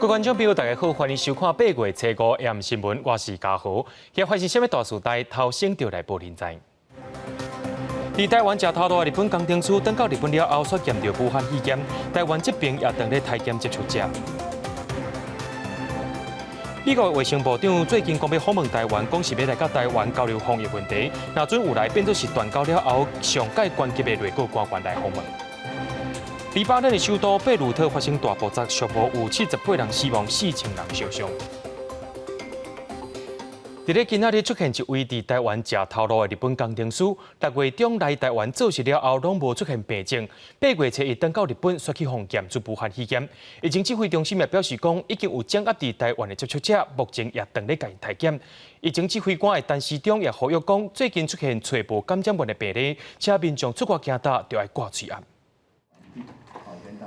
位觀眾朋友，大家好，歡迎收看8月初五 AM 新聞，我是嘉豪。今發生啥物大事代，頭先就來報恁知。佇台灣食頭路的日本工程師，轉到日本了後，煞驗著武漢肺炎。台灣這邊也正咧篩檢接觸者。美國衛生部長最近講欲訪問台灣，講是欲來佮台灣交流防疫問題。若準有來變做是斷交了後上蓋懸級的內閣官員來訪問。黎巴嫩的首都貝魯特發生大爆炸，上無有78人死亡，4000人受傷。佇咧今仔日出現一位佇台灣食頭路的日本工程師，6月中來台灣做事了後，攏無出現病症。8月初一轉到日本，煞去予驗出武漢肺炎。疫情指揮中心也表示講，已經有掌握佇台灣的接觸者，目前也正咧共𪜶篩檢。疫情指揮官的陳時中也呼籲講，最近出現揣無感染源的病例，請民眾出外行踏著愛掛喙罨。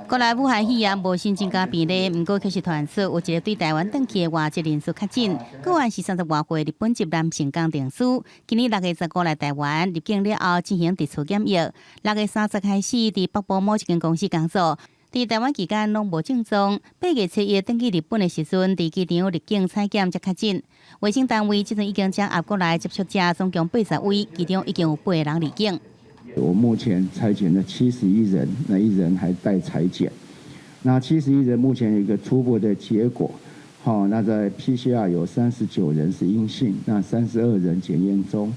國內武漢肺炎無新增加病例，毋過卻是傳出有一个對台灣轉去的外籍人士確診，個案是30外歲日本籍男性工程師，今年6月15來台灣入境了後進行特殊檢疫，6月30開始佇北部某一間公司工作，佇台灣期間攏無症狀，8月初一轉去日本的時陣，佇機場入境採檢才確診。衛生單位這陣已經掌握國內接觸者總共80位，其中已經有8個人離境。我目前採檢了71人，那一人還待採檢。那七十一人目前有一個初步的結果，好，那在 PCR 有39人是陰性，那32人檢驗中。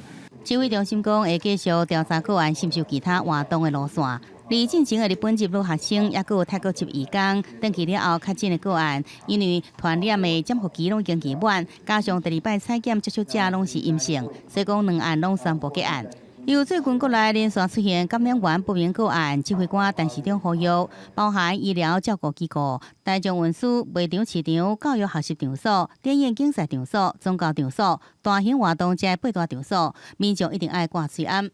指揮中心講會繼續調查個案是毋是有其他活動的路線。而進前的日本籍女學生，抑閣有泰國籍移工，轉去了後確診的個案，因為傳染的潛伏期攏已經期滿，加上第二擺採檢接觸者攏是陰性，所以講兩案攏宣布結案。由最近國內連續出現感染源不明個案，指揮官陳時中呼籲，包含醫療照顧機構、大眾運輸、賣場市場、教育學習場所、電影競賽場所、宗教場所、大型活動這八大場所，民眾一定愛掛喙罨。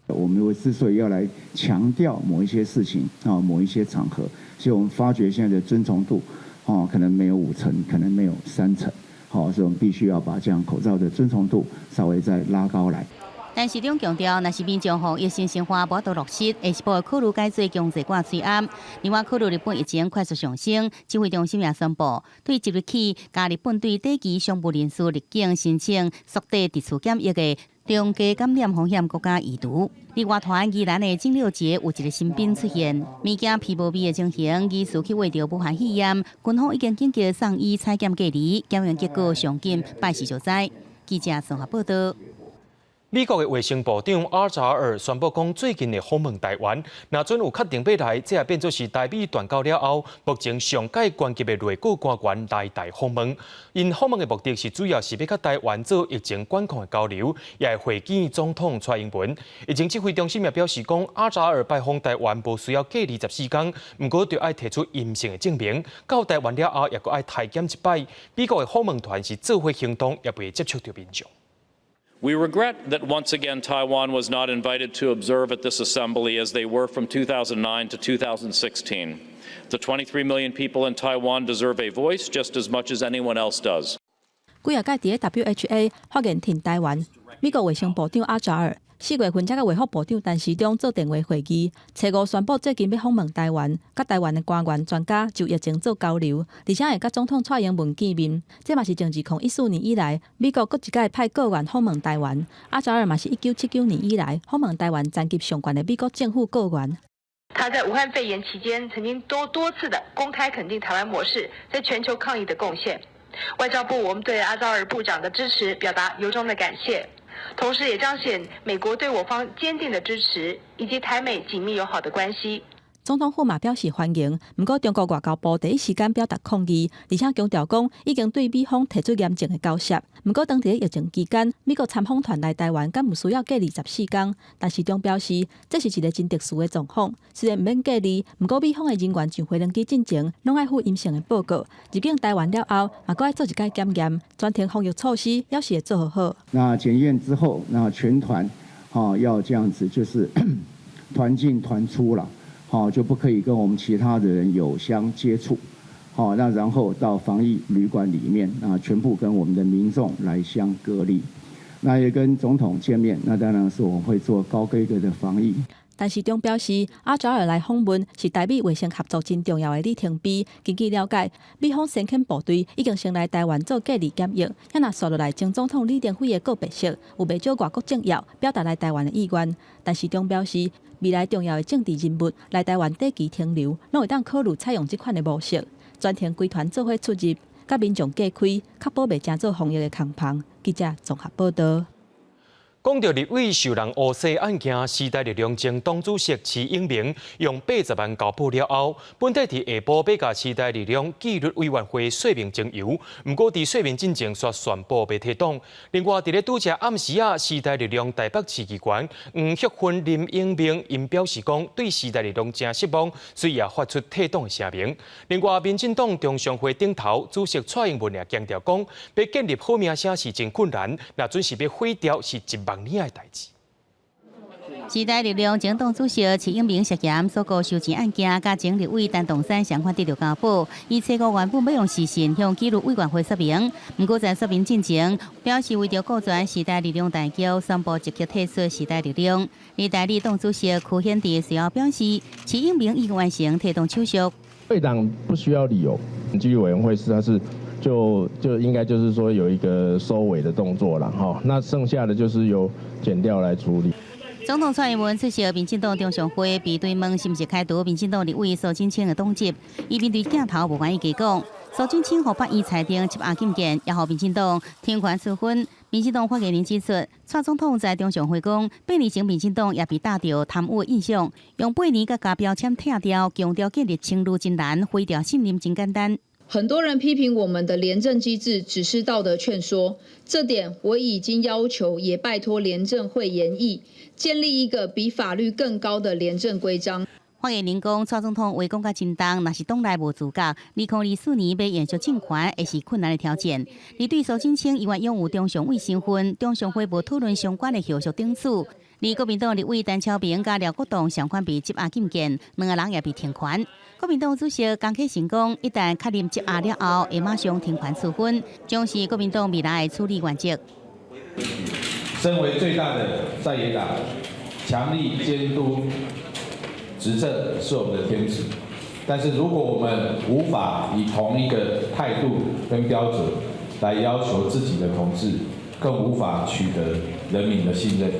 我們之所以要來強調某一些事情啊，某一些場合，所以我們發覺現在的遵從度，哦，可能沒有五成，可能沒有三成，好，所以我們必須要把這樣口罩的遵從度稍微再拉高來。陳時中強調，若是民眾防疫新生活無法度落實，下一步會考慮改做強制掛喙罨。另外，考慮日本疫情快速上升，指揮中心也宣布，對即日起，共日本對短期商務人士入境申請縮短特殊檢疫的中低感染風險國家移除。另外，團宜蘭的整蠅節有一个新兵出現，物件皮無味的情形，疑似去秽著武漢肺炎，軍方已經緊急送醫採檢隔離，檢驗結果上緊拜四就知。記者綜合報道。美國的衛生部長阿扎爾宣布講，最近會訪問台灣，若準有確定欲來，這也變做是台美斷交了後，目前上蓋懸級的內閣官員來台訪問。𪜶訪問的目的是主要是欲佮台灣做疫情管控的交流，也會會見總統蔡英文。疫情指揮中心也表示講，阿扎爾拜訪台灣無需要隔離14天，毋過著愛提出陰性的證明。到台灣了後，也閣愛篩檢一擺。美國的訪問團是做伙行動，也袂接觸著民眾。 We regret that once again Taiwan was not invited to observe at this assembly as they were from 2009 to 2016. The 23 million people in Taiwan deserve a voice just as much as anyone else does. 幾仔擺佇咧 WHA 發言挺台灣，美國衛生部長阿扎爾4月份才佮衛福部長陳時中做電話會議，初五宣布最近欲訪問台灣，佮台灣的官員專家就疫情做交流，而且會佮總統蔡英文見面。這嘛是自2014年以來，美國閣一擺派閣員訪問台灣。阿扎爾嘛是1979年以來訪問台灣層級上懸的美國政府閣員。他在武漢肺炎期間曾經多多次的公開肯定台灣模式在全球抗疫的貢獻。外交部，我們對阿扎爾部長的支持表達由衷的感謝。同時，也彰顯美國對我方堅定的支持，以及台美緊密友好的關係。總統府嘛表示歡迎，毋過中國外交部第一時間表達抗議，而且強調講已經對美方提出嚴正的交涉。毋過當佇咧疫情期間，美國參訪團來台灣，敢有需要隔離十四天？陳時中表示，這是一个真特殊的狀況，雖然毋免隔離，毋過美方的人員上飛輪機進前，攏愛附陰性的報告。入境台灣了後，嘛閣愛做一擺檢驗，全程防疫措施猶是會做好。那檢驗之後，那全團，要這樣子，就是團進團出了。好，就不可以跟我們其他的人有相接觸。好，那然後到防疫旅館裡面，啊，全部跟我們的民眾來相隔離。那也跟總統見面，那當然是我們會做高規格的防疫。陳時中表示，阿扎爾來訪問是台美衛生合作真重要的里程碑。根據了解，美方先遣部隊已經先來台灣做隔離檢疫，啊若紲落來前總統李登輝的告別式，有袂少外國政要表達來台灣的意願。陳時中表示，未來重要的政治人物來台灣短期停留，攏會當考慮採用這款的模式，全程規團做伙出入，佮民眾隔開，確保袂成做防疫的空縫。記者綜合報道。講著立委受人烏洗案件，時代力量前黨主席徐永明用80萬交保了後，本底佇下晡欲共時代力量紀律委員會說明情由，毋過佇說明進前煞宣布袂提黨。另外，佇咧拄才暗時仔，時代力量台北市議員黃旭芬、林永明𪜶表示講，對時代力量誠失望，所以也發出退黨的聲明。另外，民進黨中常會頂頭主席蔡英文也強調講，欲建立好名聲是真困難，若準是欲毀掉是一萬年的代誌。時代力量前黨主席徐永明涉嫌所購收錢案件，佮前立委陳唐山相款得著交保，伊初五原本欲用視訊向紀律委員會說明，毋過在說明進前，表示為著顧全時代力量大局，宣布即刻退出時代力量。而代理黨主席柯顯智隨後表示，徐永明已經完成退黨手續。退黨不需要理由，紀律委員會是它是。就應該就是說有一個收尾的動作了哈，那剩下的就是由檢調來處理。總統蔡英文出席民進黨中常會，被追問是毋是開除民進黨立委蘇貞昌的黨籍，伊面對鏡頭無願意加講。蘇貞昌予法院裁定緝押禁見，也予民進黨停權處分。民進黨發言人指出，蔡總統在中常會講，8年前民進黨也被打著貪污的印象，用八年佮共標籤拆掉，強調建立清譽真難，毀掉信任真簡單。很多人批評我們的廉政機制只是道德勸說，這點我已經要求，也拜託廉政會研議，建立一個比法律更高的廉政規章。發言人講，蔡總統話講甲真重，若是黨內無自覺，2024年欲延續政權，會是困難的挑戰。而對蘇貞昌猶原擁有中常委身份，中常會無討論相關的後續定數。而國民黨立委陳超明佮廖國棟相款被緝押禁見，兩个人也被停權。國民黨主席江啟臣講，一旦確認緝押了後，會馬上停權處分，將是國民黨未來的處理原則。身為最大的在野黨，強力監督執政是我們的天職。但是如果我們無法以同一個態度跟標準來要求自己的同志，更無法取得人民的信任。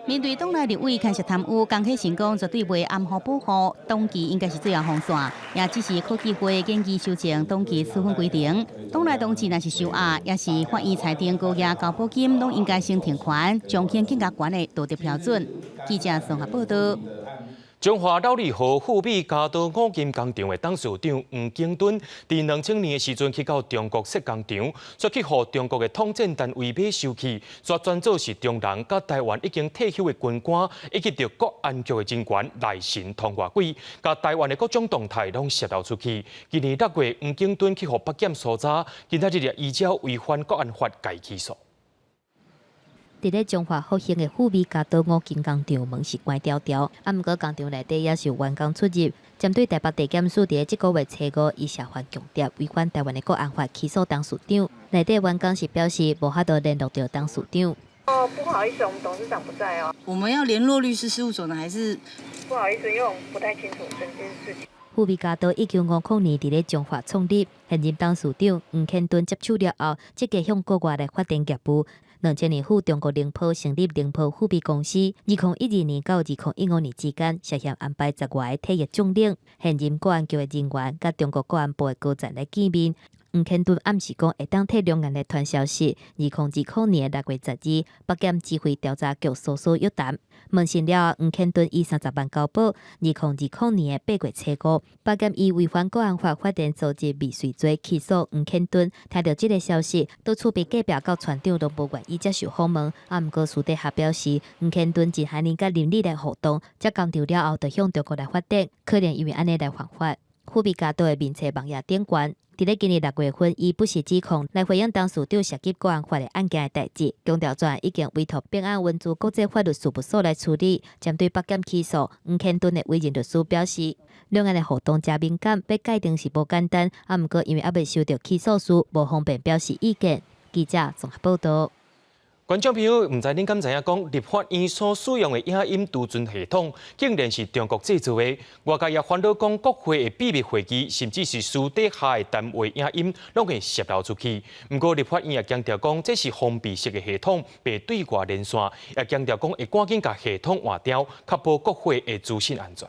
面對黨內立委牽涉貪污，江啟臣講絕對袂含糊保護，黨紀應該是最後防線，也只是考紀會建議修正黨紀處分規定。黨內同志若是受壓，抑是法院裁定高額交保金，攏應該先停權，彰顯更加懸的道德標準。記者綜合報道。中華老字號富美嘉多五金工廠的董事長黃景敦，佇2000年的時陣去到中國設工廠，煞去予中國的統戰單位買收去，煞轉做是中人佮台灣已經退休的軍官，以及著國安局的人員來神通外鬼，共台灣的各種動態攏洩露出去。今年6月，黃景敦去予北檢搜查，今仔日也依照違反國安法共起訴。佇咧彰化復興的富美嘉多五金工廠門是關牢牢，啊，毋過工廠內底猶是有員工出入。針對台北地檢署佇咧這個月初五，以涉嫌共諜違反台灣的國安法起訴董事長，內底員工是表示無法度聯絡著董事長。哦，不好意思，我們董事長不在哦。我們要聯絡律師事務所呢，還是？不好意思，因為我們不太清楚這件事情。富美嘉多1950年佇咧彰化創立，現任董事長黃顯敦接手了後，積極向國外來發展業務。2000年赴中國寧波成立寧波富美公司。2012年到2015年之間，涉嫌安排10外个退役將領、現任國安局的人員，佮中國國安部的高層來見面。黃顯敦暗示講會當替兩岸來傳消息。2020年6月12日，北檢指揮調查局搜索約談，問訊了後，黃顯敦以30萬交保。2020年8月初五，北檢以違反國安法發展組織未遂罪起訴黃顯敦。聽著這个消息，佇厝邊隔壁佮船長攏無願意接受訪問。啊，毋過私底下表示，黃顯敦這幾年佮鄰里來互動，接工廠了後，就向中國來發展，可能因為按呢來犯法。富美嘉多的面冊網頁頂懸，佇咧今年6月份，以不實指控來回應董事長涉及國安法的案件的代誌，強調專案已經委託平安文資國際法律事務所來處理。針對北檢起訴，黃顯敦的委任律師表示，兩岸的互動誠敏感，欲界定是無簡單。啊，毋過因為猶未收著起訴書，無方便表示意見。記者綜合報道。觀眾朋友，毋知恁敢知影講，立法院所使用的影音儲存系統，竟然是中國製造的。外界也煩惱講，國會的秘密會議，甚至是私底下的談話影音，攏會洩露出去。毋過立法院也強調講，這是封閉式的系統，袂對外連線，也強調講會趕緊共系統換掉，確保國會的資訊安全。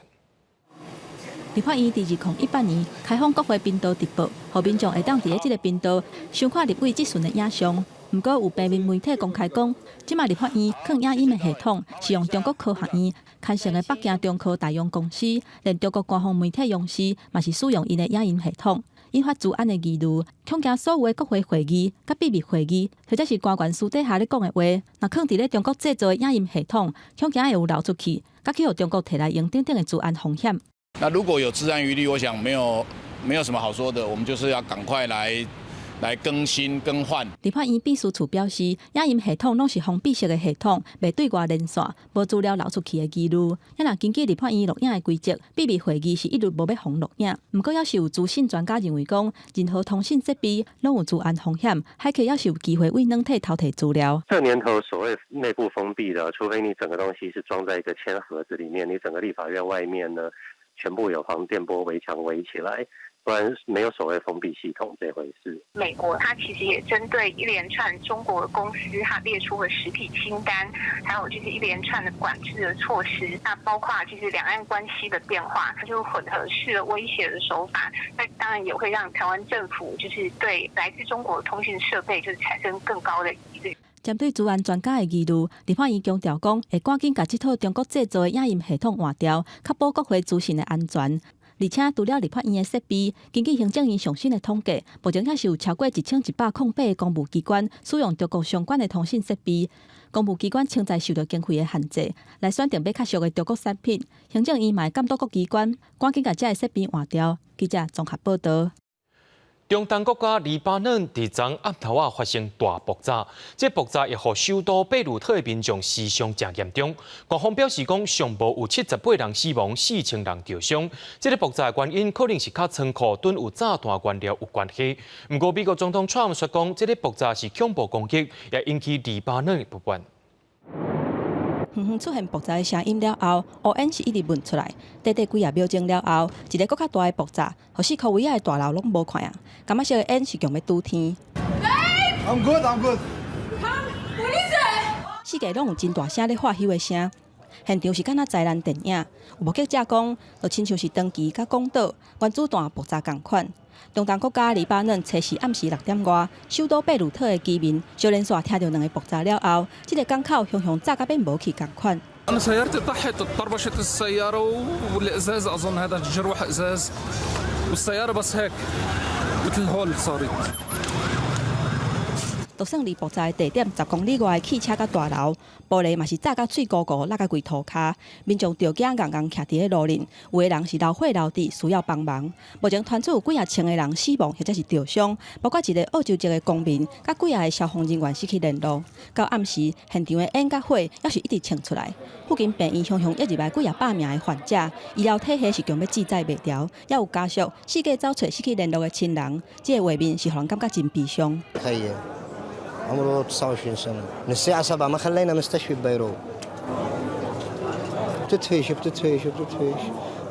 立法院佇2018年開放國會頻道直播，予民眾會當佇咧這个頻道收看立委質詢的影像。毋過有平民媒體公開講，這馬立法院囥影音的系統是用中國科學院牽成的北京中科大陽公司，連中國官方媒體央視嘛是使用𪜶的影音系統，引發資安的疑慮。恐驚所有的國會會議、佮秘密會議，或者是官員私底下咧講的話，若囥佇咧中國製造的影音系統，恐驚會有流出去，佮去予中國提來用等等的資安風險。那如果有資安疑慮，我想沒有什麼好說的，我們就是要趕快來更新更換。立法院秘書處表示，影音系統攏是封閉式的系統，袂對外連線，無資料流出去的疑慮。啊若根據立法院錄影的規則，秘密會議是一律無欲予錄影。毋過，猶是有資訊專家認為講，任何通訊設備攏有資安風險，駭客猶是有機會對軟體偷提資料。這年頭所謂內部封閉的，除非你整個東西是裝在一個鉛盒子裡面，你整個立法院外面呢，全部有防電波圍牆圍起來。不然沒有所謂封閉系統這回事。美國它其實也針對一連串中國公司，它列出了實體清單，還有就是一連串的管制的措施。那包括就是兩岸關係的變化，它就混合式的威脅的手法。那當然也會讓台灣政府就是對來自中國的通訊設備就是產生更高的疑慮。針對資安專家的疑慮，立法院強調講，會趕緊共這套中國製造的影音系統換掉，確保國會資訊的安全。而且，除了立法院的設備，根據行政院上新的統計，目前猶是有超過1108個公務機關使用中國相關的通訊設備。公務機關潛在受著經費的限制，來選擇買較俗的中國產品。行政院嘛會監督各機關，趕緊共這个設備換掉。記者綜合報導。中東國家黎巴嫩佇昨暗頭仔發生大爆炸，這爆炸也予首都貝魯特的民眾死傷誠嚴重。官方表示講，上無有78人死亡，4000人著傷。這个爆炸的原因可能是佮倉庫躉有炸彈原料有關係。毋過美國總統川普說講，這个爆炸是恐怖攻擊，也引起黎巴嫩的不滿。遠遠出現爆炸的聲音了後，烏煙是一直冒出來。短短幾仔秒鐘了後，一个閣較大的爆炸，予四箍圍仔的大樓攏無看啊！感覺這个煙是強欲拄天。 I'm good, I'm good. 四界攏有真大聲咧發溼的聲，現場是敢若災難電影。有目擊者講，就親像是長崎佮廣島原子彈爆炸仝款。中東國家黎巴嫩初四暗時6點外，首都貝魯特的居民相連紲聽著兩个爆炸了後，這个港口雄雄炸甲欲無去仝款。 أنا سيارتي طحت طربشت السيارة والإزاز أظن هذا جروح إزاز والسيارة بس هيك مثل هول صارت。就算離爆炸的地點10公里外的汽車佮大樓，玻璃嘛是炸甲碎糊糊，落甲規塗跤。民眾著驚𠢕𠢕徛佇咧路頂，有的人是流血流滴，需要幫忙。目前傳出有幾仔千个人死亡或者是著傷，包括一个澳洲籍的公民，佮幾仔个消防人員失去聯絡。到暗時，現場的煙佮火猶是一直衝出來。附近病院雄雄湧入來幾仔百名的患者，醫療體系是強欲支載袂牢，猶有家屬四界走揣失去聯絡的親人，這个畫面是予人感覺真悲傷。 عمره 29 سنة من الساعة 7 ما خلينا مستشفى ببيروت بتدفش بتدفش بتدفش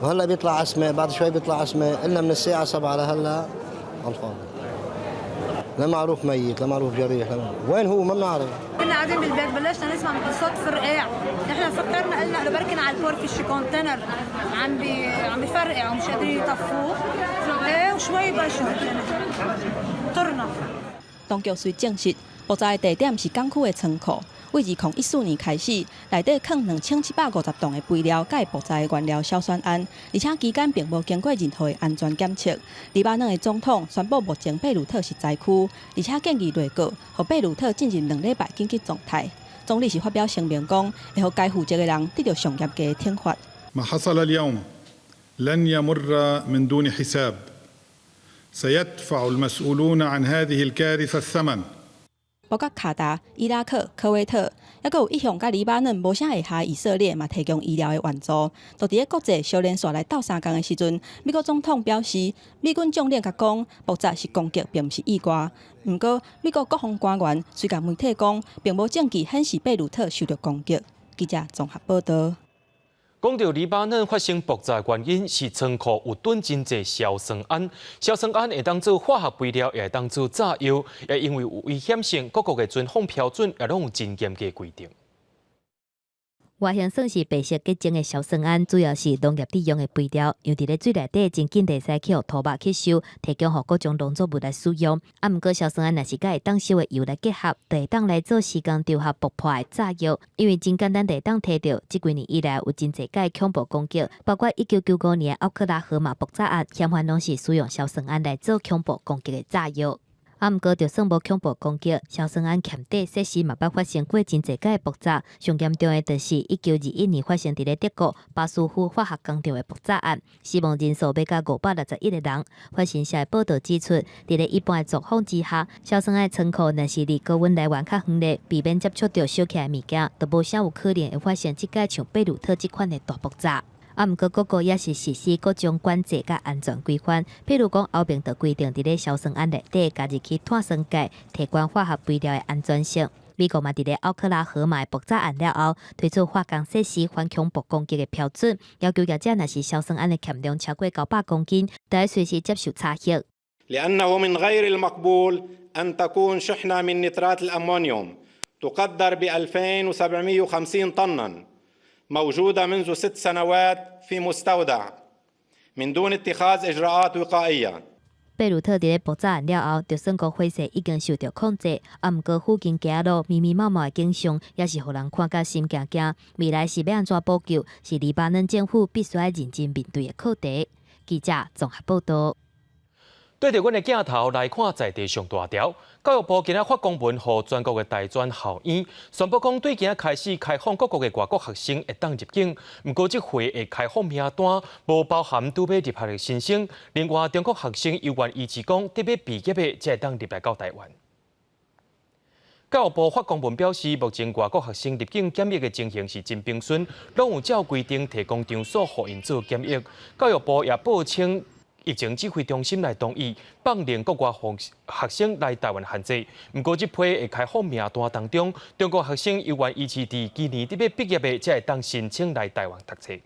وهلا بيطلع اسماء بعد شوي بيطلع اسماء إلا من الساعة 7 لهلا على الفاضي لا معروف ميت لا معروف جريح لا معروف. وين هو ما بنعرف. كنا قاعدين بالبيت بلشنا نسمع مثل صوت فرقع نحن فكرنا قلنا انه بركن على ال port في شي container عم بفرقع ومش قادرين يطفوه ايه وشوي بقى شو طرنا. 當局雖證實爆炸的地點是港區的倉庫，對2014年開始，內底囥2750磅的肥料，佮會爆炸的原料硝酸銨，而且期間並無經過任何的安全檢測。黎巴嫩的總統宣布，目前貝魯特是災區，而且建議內閣，予貝魯特進入2禮拜緊急狀態。總理是發表聲明講，會予該負責的人得著上嚴格的懲罰。 ما حصل اليوم لن يمر من دون حساب. سيدفع المسؤولون عن هذه الكارثة الثمن. 包括卡達、伊拉克、科威特，抑閣有一向佮黎巴嫩無啥會合以色列嘛提供醫療的援助。就佇咧國際小連線來鬥相共的時陣，美國總統表示，美軍將領共講，爆炸是攻擊，並毋是意外。毋過，美國國防官員雖共媒體講，並無證據顯示貝魯特受著攻擊。記者綜合報導。講著黎巴嫩發生爆炸原因是倉庫有囤真濟硝酸銨，硝酸銨會當做化學肥料，也會當做炸藥，也因為有危險性，各國的存放標準也攏有真嚴格規定。外形算是白色結晶的硝酸銨，主要是農業佇用的肥料，用佇咧水內底真緊會使去予土肉吸收，提供予各種農作物來使用。啊，毋過硝酸銨若是佮會當燒的油來結合，就會當來做時間場合爆破的炸藥。因為真簡單就會當提著，這幾年以來有真濟擺恐怖攻擊，包括1995年奧克拉荷馬爆炸案，嫌犯攏是使用硝酸銨來做恐怖攻擊的炸藥。啊，毋過就算無恐怖攻擊，硝酸銨欠底設施嘛捌發生過真濟擺爆炸。上嚴重的就是1921年發生佇咧德國巴斯夫化學工廠的爆炸案，死亡人數欲到561個人。法新社的報導指出，佇咧一般的狀況之下，硝酸銨倉庫若是離高溫來源較遠咧，避免接觸著燒起來的物件，就無啥有可能會發生這擺像貝魯特這款的大爆炸。啊，毋過各國也是實施各種管制佮安全規範，譬如講歐盟就規定佇咧硝酸銨內底加入去碳酸鈣，提懸化學肥料的安全性。美國嘛佇咧奧克拉荷馬的爆炸案了後，推出化工設施反恐怖攻擊的標準，要求業者若是硝酸銨的含量超過900公斤，就愛隨時接受查核。 لأنه من غير المقبول أن تكون شحنة من نترات الأمونيوم تقدر ب 2750 طنا موجودة منذ 6 سنوات في مستودع من دون اتخاذ إجراءات وقائية。貝魯特佇咧爆炸案了後，就算講火勢已經受著控制，啊，毋過附近街仔路密密麻麻的景象，也是予人看甲心驚驚。未來是欲按怎補救，是黎巴嫩政府必須愛認真面對的課題。記者綜合報導。對著阮的鏡頭來看，在地上大條。教育部今仔發公文予全國的大專校院，宣布講對今仔開始開放各國的外國學生會當入境。毋過這回的開放名單無包含拄欲入學的新生。另外，中國學生猶原維持講，得欲畢業的才會當入來到台灣。教育部發公文表示，目前外國學生入境檢疫的情形是真平順，攏有照規定提供場所予𪜶做檢疫。教育部也報請疫情指揮中心來同意放寬國外學生來台灣限制。毋過這批的開放名單當中，中國學生猶原維持佇今年得欲畢業的，才會當申請來台灣讀冊。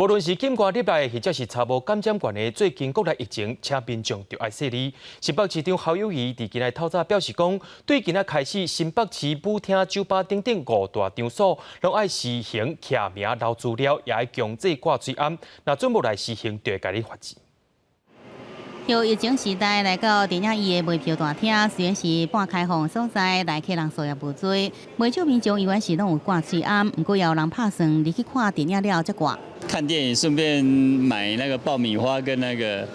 無論是境外入來，或者是查無感染源的，最近國內疫情，請民眾著愛細膩。新北市長侯友宜佇今日透早表示講，對今仔開始，新北市舞廳、酒吧等等五大場所，攏愛實行記名留資料，也愛強制掛喙罨。若準無來實行，就會共你罰錢。後疫情時代來到電影院的賣票大廳，雖然是半開放所在，來客人數也無濟，袂少民眾猶原是攏有掛喙罨，毋過也有人拍算入去看電影了才掛。看電影順便買那個爆米花跟那個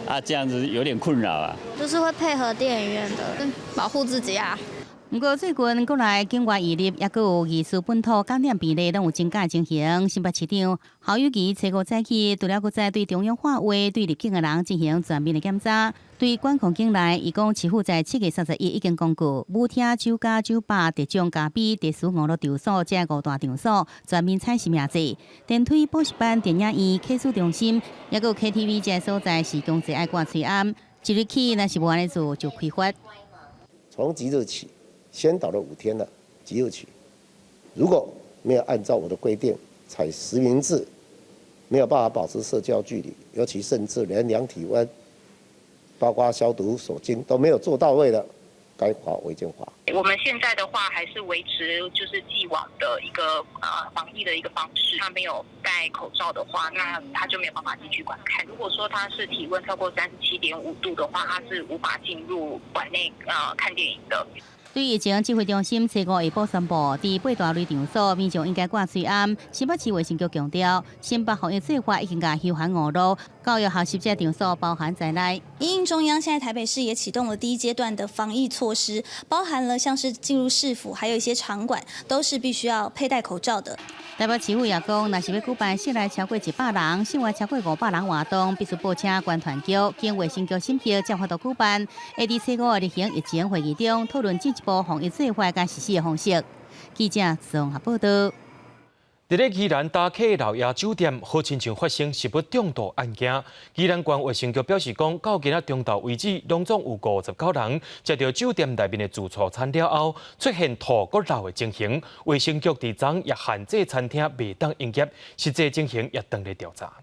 啊，這樣子有點困擾啊。就是會配合電影院的，保護自己啊。毋過最近國內境外移入，抑閣有疑似本土感染病例，攏有增加情形。新北市長侯友宜初五早起，除了閣再對中央發話，對入境的人進行全面的檢查。對管控境內，伊講市府在7月31已經公告，舞廳、酒家、酒吧、特種咖啡、特殊娛樂場所這五大場所全面採實名制。電梯、補習班、電影院、客訴中心，抑閣有 KTV 這所在是強制愛掛喙罨。一入去若是無按呢做，就開罰。從即日起，宣導了5天了，即日起，如果沒有按照我的規定採實名制，沒有辦法保持社交距離，尤其甚至連量體溫，包括消毒手巾都沒有做到位的，該罰我已經罰。我們現在的話還是維持就是既往的一個防疫的一個方式。他沒有戴口罩的話，那他就沒有辦法進去觀看。如果說他是體溫超過37.5度的話，他是無法進入館內看電影的。對疫情指揮中心初五下晡宣布，佇八大類場所民眾應該掛喙罨。新北市衛生局強調，新北防疫做法已經共休閒娛樂、教育學習這場所包含在內。因應中央，現在台北市也啟動了第一階段的防疫措施，包含了像是進入市府，還有一些場館，都是必須要佩戴口罩的。台北市府也講，若是欲舉辦室內超過100人、室外超過500人活動，必須報請觀團局，經衛生局審核，才有法度舉辦。會佇初五的例行疫情會議中討論進一步防疫做法佮實施的方式。記者綜合報道。佇咧宜蘭搭客老爺酒店，好親像發生食物中毒案件。宜蘭縣衛生局表示講，到今仔中晝為止，攏總有59人食著酒店內面的自助餐了後，出現吐閣漏的情形。衛生局佇昨也限制餐廳袂當營業，實際情形也當咧調查。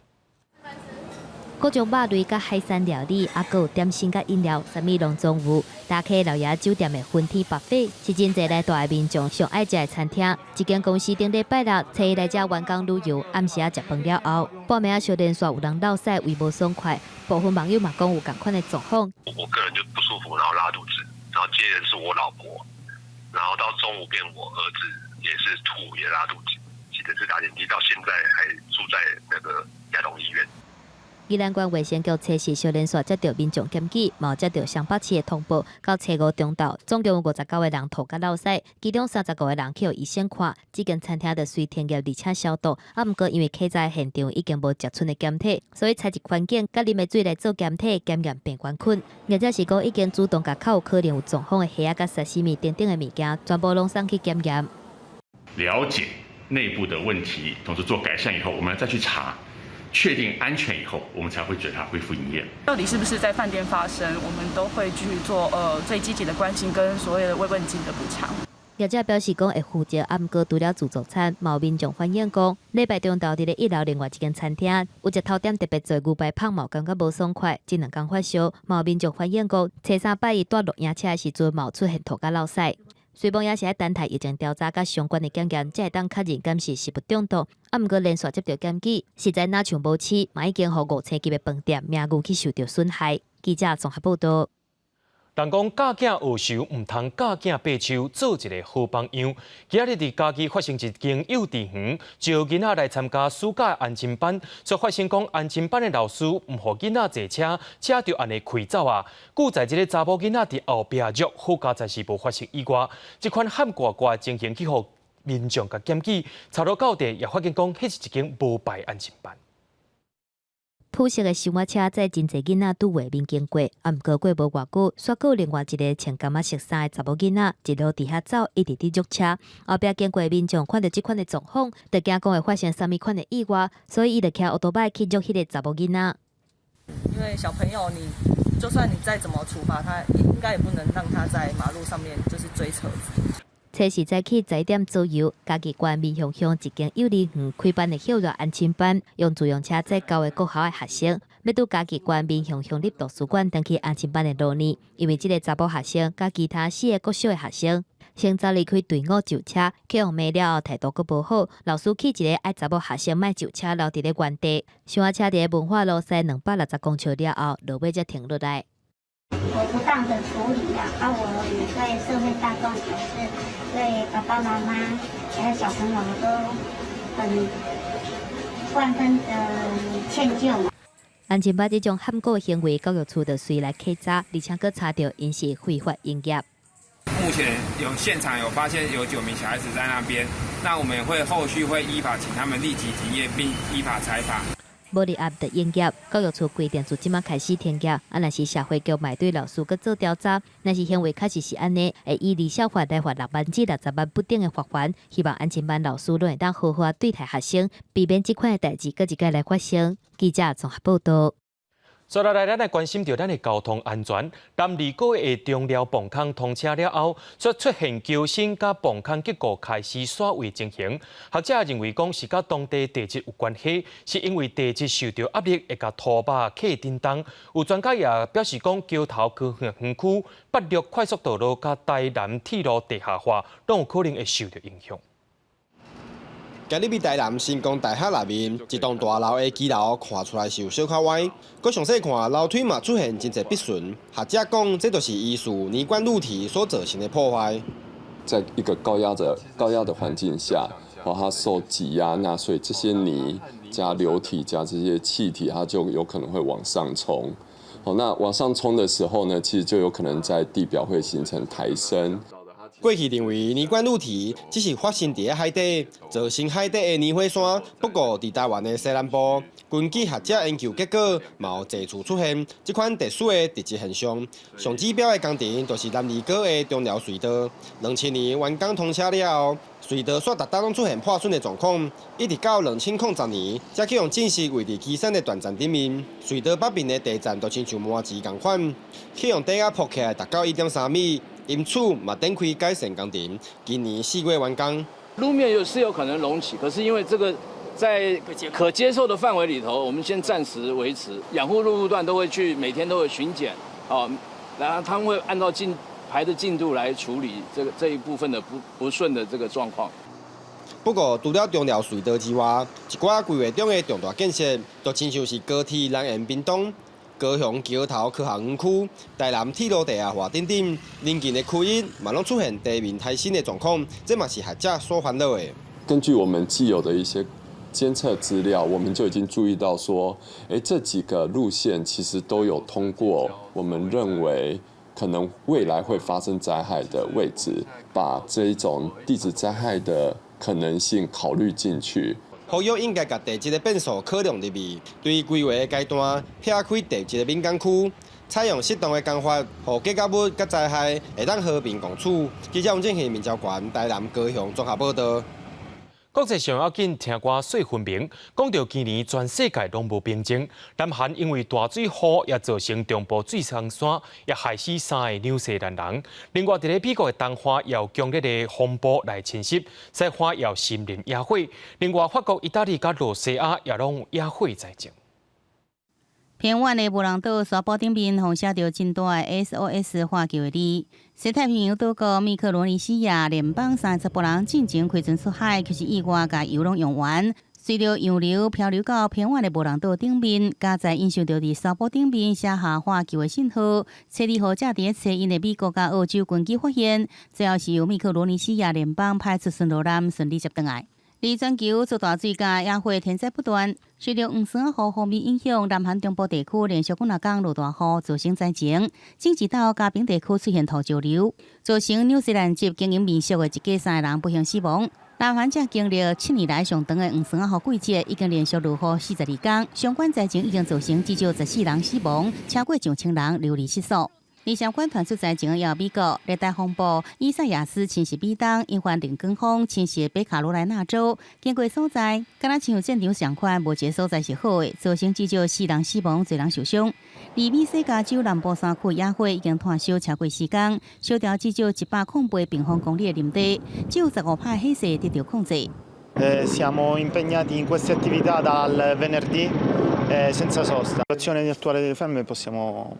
各種肉類佮海鮮料理，猶閣有點心佮飲料，啥物攏總有。大溪老爺酒店的昏天 buffet 是真濟來蹛的民眾上愛食的餐廳。這間公司頂禮拜六初一來遮員工旅遊，暗時仔食飯了後，半暝仔小連續有人落屎，胃無爽快。部分網友嘛講有仝款的狀況。我個人就不舒服，然後拉肚子，然後接着是我老婆，然後到中午變我兒子也是吐也拉肚子，記得是打點滴，到現在還住在那個亞東醫院。宜蘭縣衛生局測試小連續接著民眾檢舉，嘛有接著雙北市的通報，到初五中晝，總共有59個人吐佮落屎，其中35個人去予醫生看。這間餐廳就隨停業而且消毒，啊，毋過因為客在現場已經無食賰的檢體，所以採一環境佮啉的水來做檢體，檢驗病原菌。業者是講已經主動共較有可能有狀況的蝦仔佮沙西米等等的物件，全部攏送去檢驗。了解內部的問題，同時做改善以後，我們再去查。確定安全以後，我們才會准它恢復營業。到底是不是在飯店發生，我們都會去做最積極的關心跟所謂的慰問金的補償。業者表示講會負責，啊，毋過除了自助餐，嘛有民眾反映講，禮拜中晝佇咧一樓另外一間餐廳，有食頭點特別濟牛排麭，嘛感覺無爽快，這兩工發燒。嘛有民眾反映講，初三拜一蹛露營車的時陣，嘛有出現吐佮落屎。雖罔也是愛等待疫情調查佮相關的檢驗，才會當確認敢是食物中毒。啊，毋過連續接著檢舉，實在若像無飼，嘛已經予五星級的飯店名譽去受著損害。記者綜合報道。人講教囝學樹，毋通教囝爬樹，做一个好榜樣。今仔日佇嘉義發生一間幼稚園，招囡仔來參加暑假安親班，卻發生講安親班的老師毋予囡仔坐車，車就按呢開走啊。故在這个查某囡仔佇後壁著，好佳哉是無發生意外。這款喊掛掛情形去予民眾共檢舉，查落到底也發現講，彼是一間無牌安親班。普色的小馬車載真濟囡仔拄畫面經過，啊，毋過過無偌久，煞閣有另外一个穿柑仔色衫的查某囡仔，一路佇遐走，一直佇弱車。後壁經過的民眾看著這款的狀況，就驚講會發生啥物款的意外，所以伊就騎歐多擺去約彼个查某囡仔。因為小朋友，你就算你再怎麼處罰他，應該也不能讓他在馬路上面就是追車子。初四早起10點左右，嘉義縣民雄鄉一間幼兒園開辦的歇熱安親班，用自用車載九个國校的學生，欲拄嘉義縣民雄鄉立圖書館轉去安親班的路呢。因為這个查某學生佮其他四个國小的學生，先走離開隊伍上車，去予罵了後態度閣無好，老師氣一个愛查某學生莫上車，留佇咧原地。小車佇咧文化路西260公尺了後，落尾才停落來。我不當的處理啊，啊，我也對社會大眾表示，對爸爸媽媽還有小朋友都很萬分的歉疚。安親班這種喊過行為，教育處就隨來稽查，而且閣查著𪜶是非法營業。目前有現場有發現有9名小孩子在那邊，那我們也會後續會依法請他們立即停業並依法裁罰。無立案就營業，教育處規定自這馬開始停業。啊，若是社會局嘛對老師閣做調查，若是行為確實是按呢，會依兒少法來罰6萬至60萬不等的罰鍰。希望安親班老師攏會當好好對待學生，避免這款的代誌閣一擺來發生。記者綜合報道。接落來，咱來關心著咱的交通安全。南二高的中寮磅空通車了後，卻出現橋身佮磅空結構開始徙位情形。學者認為講是佮當地地質有關係，是因為地質受著壓力，會共土壆客振動。有專家也表示講，橋頭高園區、八六快速道路佮台南鐵路地下化，攏有可能會受著影響。今日佇台南成功大學內面一棟大樓的基樓看出來是有小可歪，閣詳細看樓梯嘛出現真濟筆損。學者講，這就是疑似泥管滷體所造成的破壞。在一個高壓的環境下，哦，它受擠壓，那所以這些泥加流體加這些氣體，它就有可能會往上衝。好，那往上衝的時候呢，其實就有可能在地表會形成抬升。過去認為泥管滷體只是發生佇海底，造成海底的泥火山。不過，佇台灣的西南部，根據學者研究結果，嘛有濟處出現這款特殊的地質現象。上指標的工程就是南二皋的中寮隧道，2000年完工通車了後，隧道煞逐冬攏出現破損的狀況，一直到2010年，才去予證實位佇旗山的斷層頂面，隧道北面的地層就親像麻糍仝款，去予底下膨起來達到1.3米。因此嘛，展開改善工程，今年4月完工。路面有是有可能隆起，可是因為這個在可接受的範圍裡頭，我們先暫時維持。養護路段都會去，每天都會巡檢，哦，然後他們會按照進排的進度來處理這個這一部分的不順的這個狀況。不過，除了中寮隧道之外，一寡規劃中的重大建設，就親像是高鐵南延屏東、高雄橋頭科學園區、台南鐵路地下化等等，鄰近的區域嘛，攏出現地面抬升的狀況，這嘛是學者所煩惱的。根據我們既有的一些監測資料，我們就已經注意到說，這幾個路線其實都有通過我們認為可能未來會發生災害的位置，把這一種地質災害的可能性考慮進去。呼籲應該共地質的變數考量入去，對規劃的階段撇開地質的敏感區，採用適當的工法，予結構物佮災害會當和平共處。記者王正熙、民交館台南、高雄綜合報道。國際上要緊聽歌說分明，講到今年全世界攏無平靜，南韓因為大水雨也造成中部水沖山，也害死三个紐西蘭人。另外，佇咧美國的東岸也有強烈的風暴來侵襲，西岸也有森林野火。另外，法國、意大利佮露西亞也攏有野火災情。偏遠的無人島沙堡頂面，予寫著真大的 SOS 呼救的字。西太平洋島國密克羅尼西亞聯邦30部人進前開船出海，卻是意外共油攏用完，隨著洋流漂流到偏遠的無人島頂面，佳哉𪜶收著佇沙堡頂面寫下呼救的信號。初二號才佇咧揣𪜶的美國佮澳洲軍機發現，最後是由密克羅尼西亞聯邦派出巡邏艦順利接轉來。而全球做大水佮野火天災不斷，受著黃酸雨鋒面影響，南韓中部地區連續幾若工落大雨，造成災情。京畿道加平地區出現土石流，造成紐西蘭籍經營民宿的一家三個人不幸死亡。南韓正經歷7年來上長的黃酸雨季節，已經連續落雨42工，相關災情已經造成至少14人死亡，超過上千人流離失所。而相關傳出災情也有美國熱帶風暴伊賽亞斯侵襲美東，引發龍捲風侵襲北卡羅來納州，經過所在，敢若親像戰場仝款，無一个所在是好的，造成至少四人死亡，濟人受傷。而美西加州南部山區野火已經湠燒超過4工，燒掉至少108平方公里的林地，只有15趴火勢得到控制。 Siamo impegnati in queste attività dal venerdì senza sosta. La situazione attuale delle fiamme, possiamo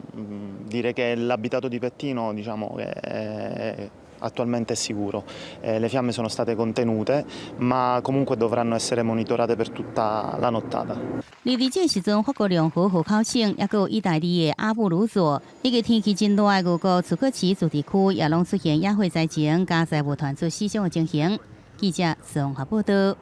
dire che l'abitato di Pettino, diciamo, che è attualmente è sicuro. Le fiamme sono state contenute, ma comunque dovranno essere monitorate per tutta la nottata. 而佇這個時陣，法國龍河河口省，抑閣有意大利的阿布魯佐，以及天氣真熱的俄國楚科奇自治區，也攏出現野火災情，佳哉無傳出死傷的情形。記者綜合報道。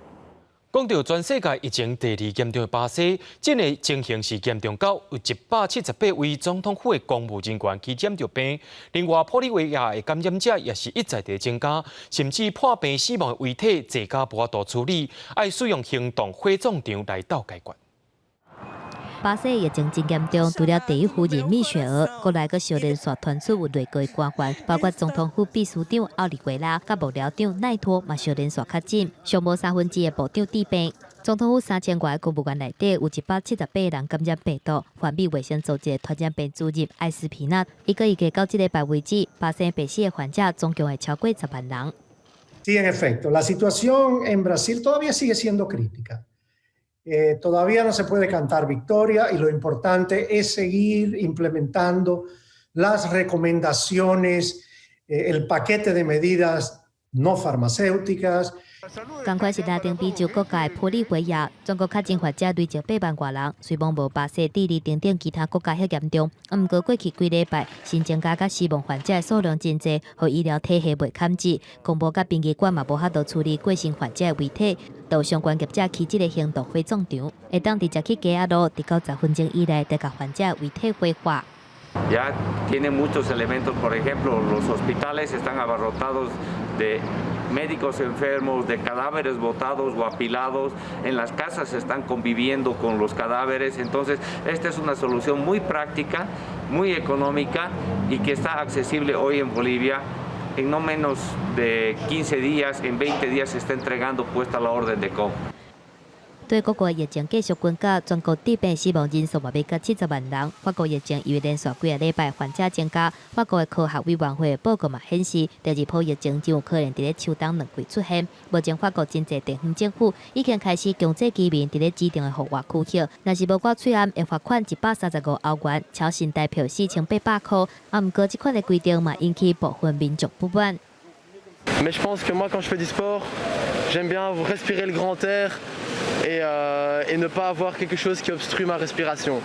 講到全世界疫情第二嚴重的巴西，這个情形是嚴重到有178位總統府的公務人員去染著病。另外，玻利維亞的感染者也是一再佇增加，甚至破病死亡的遺體濟甲無法度處理，愛使用行動火葬場來鬥解決。巴西疫情真嚴重，除了第一夫人蜜雪兒，國內閣相連續傳出有內閣官員，包括總統府秘書長奧利維拉、佮幕僚長奈托嘛相連續確診，上無三分之一的部長致病。總統府3000外個公務員內底有178人感染病毒。環美衛生組織傳染病主任艾斯皮納，伊閣預計到這禮拜為止，巴西病死的患者總共會超過10萬人。 Sí, en efecto, la situación en Brasil todavía sigue siendo crítica. Todavía no se puede cantar victoria y lo importante es seguir implementando las recomendaciones, el paquete de medidas No farmacéuticas。仝款是拉丁美洲國家的玻利維亞，全國確診患者累積8萬外人，雖罔無巴西、智利等等其他國家遐嚴重，毋過過去幾禮拜新增加佮死亡患者的數量真濟，予醫療體系袂堪治，公墓佮殯儀館嘛無法度處理過身患者的遺體，就相關業者去這个行動火葬場，會當直接去街仔路，佇90分鐘以內就共患者遺體火化。 Ya tiene muchos elementos, por ejemplo, los hospitales están abarrotados de médicos enfermos, de cadáveres botados o apilados, en las casas están conviviendo con los cadáveres, entonces esta es una solución muy práctica, muy económica y que está accesible hoy en Bolivia. En no menos de 15 días, en 20 días se está entregando puesta la orden de compra. 對各國疫情繼續滾加，全國致病死亡人數嘛欲到70萬人。法國疫情因為連續幾个禮拜患者增加，法國的科學委員會報告嘛顯示，第二波疫情真有可能佇咧秋冬兩季出現。目前法國真濟地方政府已經開始強制居民佇咧指定的戶外區域，若是無掛喙罨，會罰款135歐元，超新台票4800箍。啊，毋過這款的規定嘛引起部分民眾不滿。 Mais je pense que moi, quand je fais du sport, j'aime bien respirer le grand air et ne pas avoir quelque chose qui obstrue ma respiration.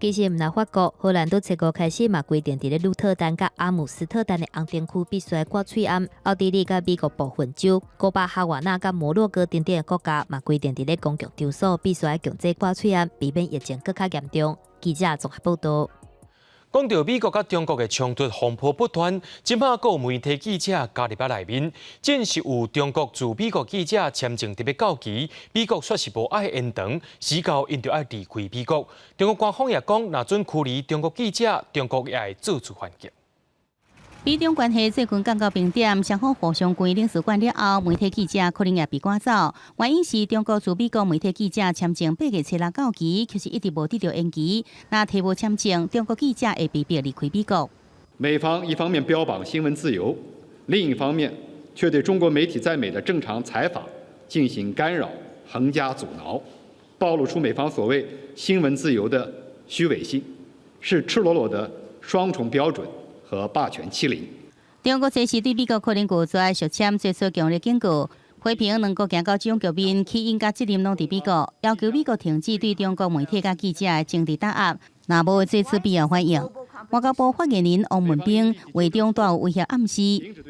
其實毋但法國、荷蘭佇初五開始嘛規定，佇咧鹿特丹佮阿姆斯特丹的紅燈區必須愛掛喙罨。奧地利佮美國部分州、古巴、哈瓦那佮摩洛哥等等的國家嘛規定，佇咧公共場所必須愛強制掛喙罨，避免疫情閣較嚴重。記者綜合報導。講到美國佮中國的衝突風波不斷，這擺閣有媒體記者加入佇內面，證實有中國駐美國記者簽證佇欲到期，美國煞是無愛延長，時到𪜶就愛離開美國。中國官方也講，若準驅離中國記者，中國也會做出反擊。美中關係最近降到冰點，雙方互相關領事館了後，媒體記者可能也被趕走。原因是中國駐美國媒體記者簽證8月初6到期，卻是一直無得到延期。若提無簽證，中國記者會被迫離開美國。美方一方面標榜新聞自由，另一方面卻對中國媒體在美的正常採訪進行干擾、橫加阻撓，暴露出美方所謂新聞自由的虛偽性，是赤裸裸的雙重標準和霸權欺凌。中國這是對美國可能拒絕續簽做出強烈警告，批評兩國行到這種局面，起因佮責任攏佇美國，要求美國停止對中國媒體佮記者的政治打壓，若無做出必要反應。外交部發言人汪文斌話中帶有威脅暗示，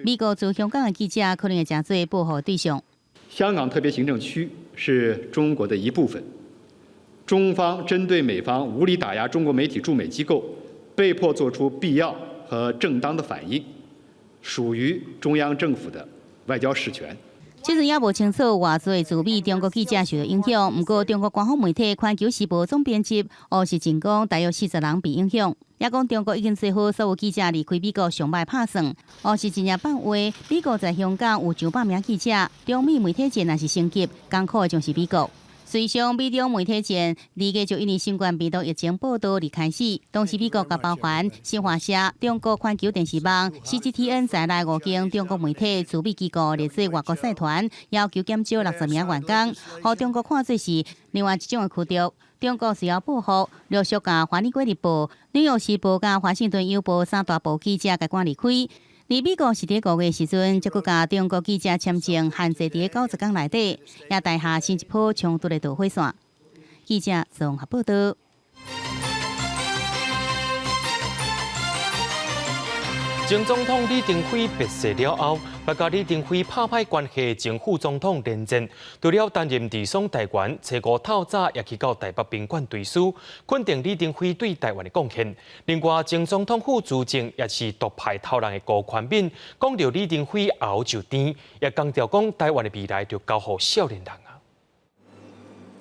美國駐香港的記者可能會成做報復對象。香港特別行政區是中國的一部分，中方針對美方無理打壓中國媒體駐美機構，被迫做出必要和正當的反應，屬於中央政府的外交事權。這陣猶無清楚偌濟駐美中國記者受到影響，毋過中國官方媒體《環球時報》總編輯吳錫進講，大約40人被影響。也講中國已經做好所有記者離開美國上䆀拍算。吳錫進也放話，美國在香港有上百名記者，中美媒體戰若是升級，艱苦的將是美國。隨上美中媒體戰，二月就因為新冠病毒疫情報道而開始。當時美國共包含新華社、中國環球電視網、CGTN 在內五間中國媒體駐美機構列做外國使團，要求減少60名員工，予中國看做是另外一種的驅逐。中國隨後報復，陸續共《華爾街日報》、《紐約時報》佮華盛頓郵報三大報記者共趕離開。而美國是佇5月時陣，才閣共中國記者簽證限制佇90工內底，也帶下新一波衝突的導火線。記者綜合報導。前總統李登輝辭世了後，捌佮李登輝拍歹關係前副總統連戰，除了擔任治喪大員，初五透早也去到台北賓館追思，肯定李登輝對台灣的貢獻。另外，前總統府資政也是獨派頭人的辜寬敏，講著李登輝喉就甜，也強調講台灣的未來就交予少年人啊。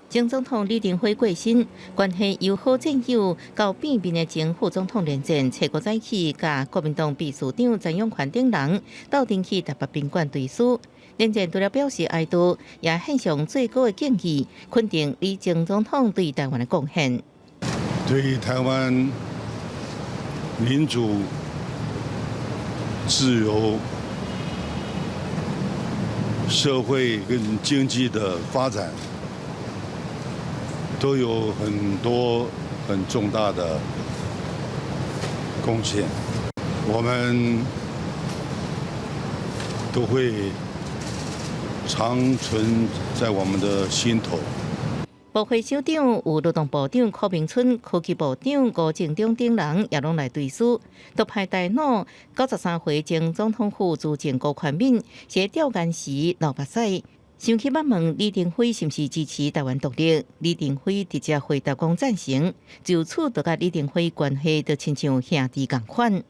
前總統李登輝過身，關係由好戰友到變面的前副總統連戰，初五早起，佮國民黨秘書長曾湧權等人鬥陣去台北賓館追思。連戰除了表示哀悼，也獻上最高的敬意，肯定李前總統對台灣的貢獻。對台灣民主、自由、社會跟經濟的發展，都有很多很重大的貢獻，我們都會長存在我們的心頭。部會首長有勞動部長柯明春、科技部長吳政忠等人也攏來追思。獨派大腦93歲前總統府資政辜寬敏，佇吊唁時流目屎。想起捌問李登輝是毋是支持台灣獨立，李登輝直接回答講贊成，就此就佮李登輝關係就親像兄弟仝款。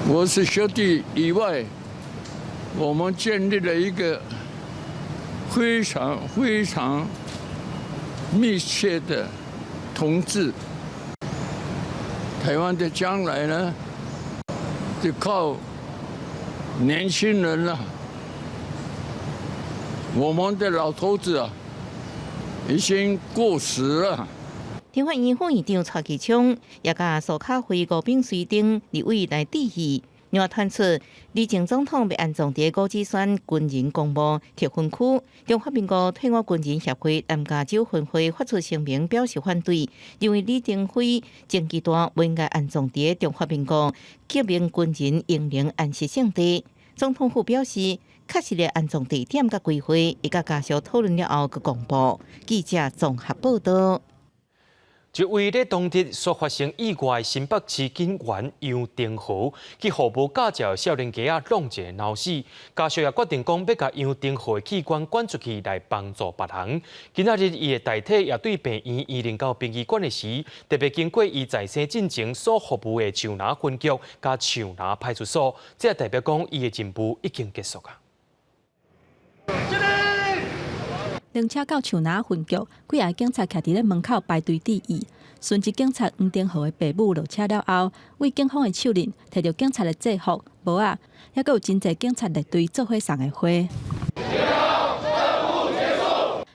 我是兄弟以外，我們建立了一個非常非常密切的同志。台灣的將來呢，就靠年輕人了。我們的老頭子啊，已經過時了。立法院副院長蔡其昌也佮蘇卡輝、吳秉叡等立委來致意。另外傳出，李前總統欲安葬佇五指山軍人公墓特訓區，中華民國退伍軍人協會南加州分會發出聲明表示反對，認為李登輝前期大不應該安葬佇中華民國革命軍人英靈安息聖地。總統府表示，確實的安葬地點佮規劃，會佮家屬討論了後閣公布。記者綜合報道。一位咧當日所發生意外新北市警員楊定豪，去予無駕照少年家仔挵一个腦死，家屬也決定講欲共楊定豪的器官捐出去來幫助別人。今仔日伊的大體也對病院移靈到殯儀館的時，特別經過伊在生進前所服務的樹林分局佮樹林派出所，這代表講伊的任務已經結束啊。靈車到樹林分局，幾个警察徛佇咧門口排隊致意。殉職警察黃定豪的爸母落車了後，對警方的手印提著警察的制服、帽仔，猶閣有真濟警察列隊做伙送的花。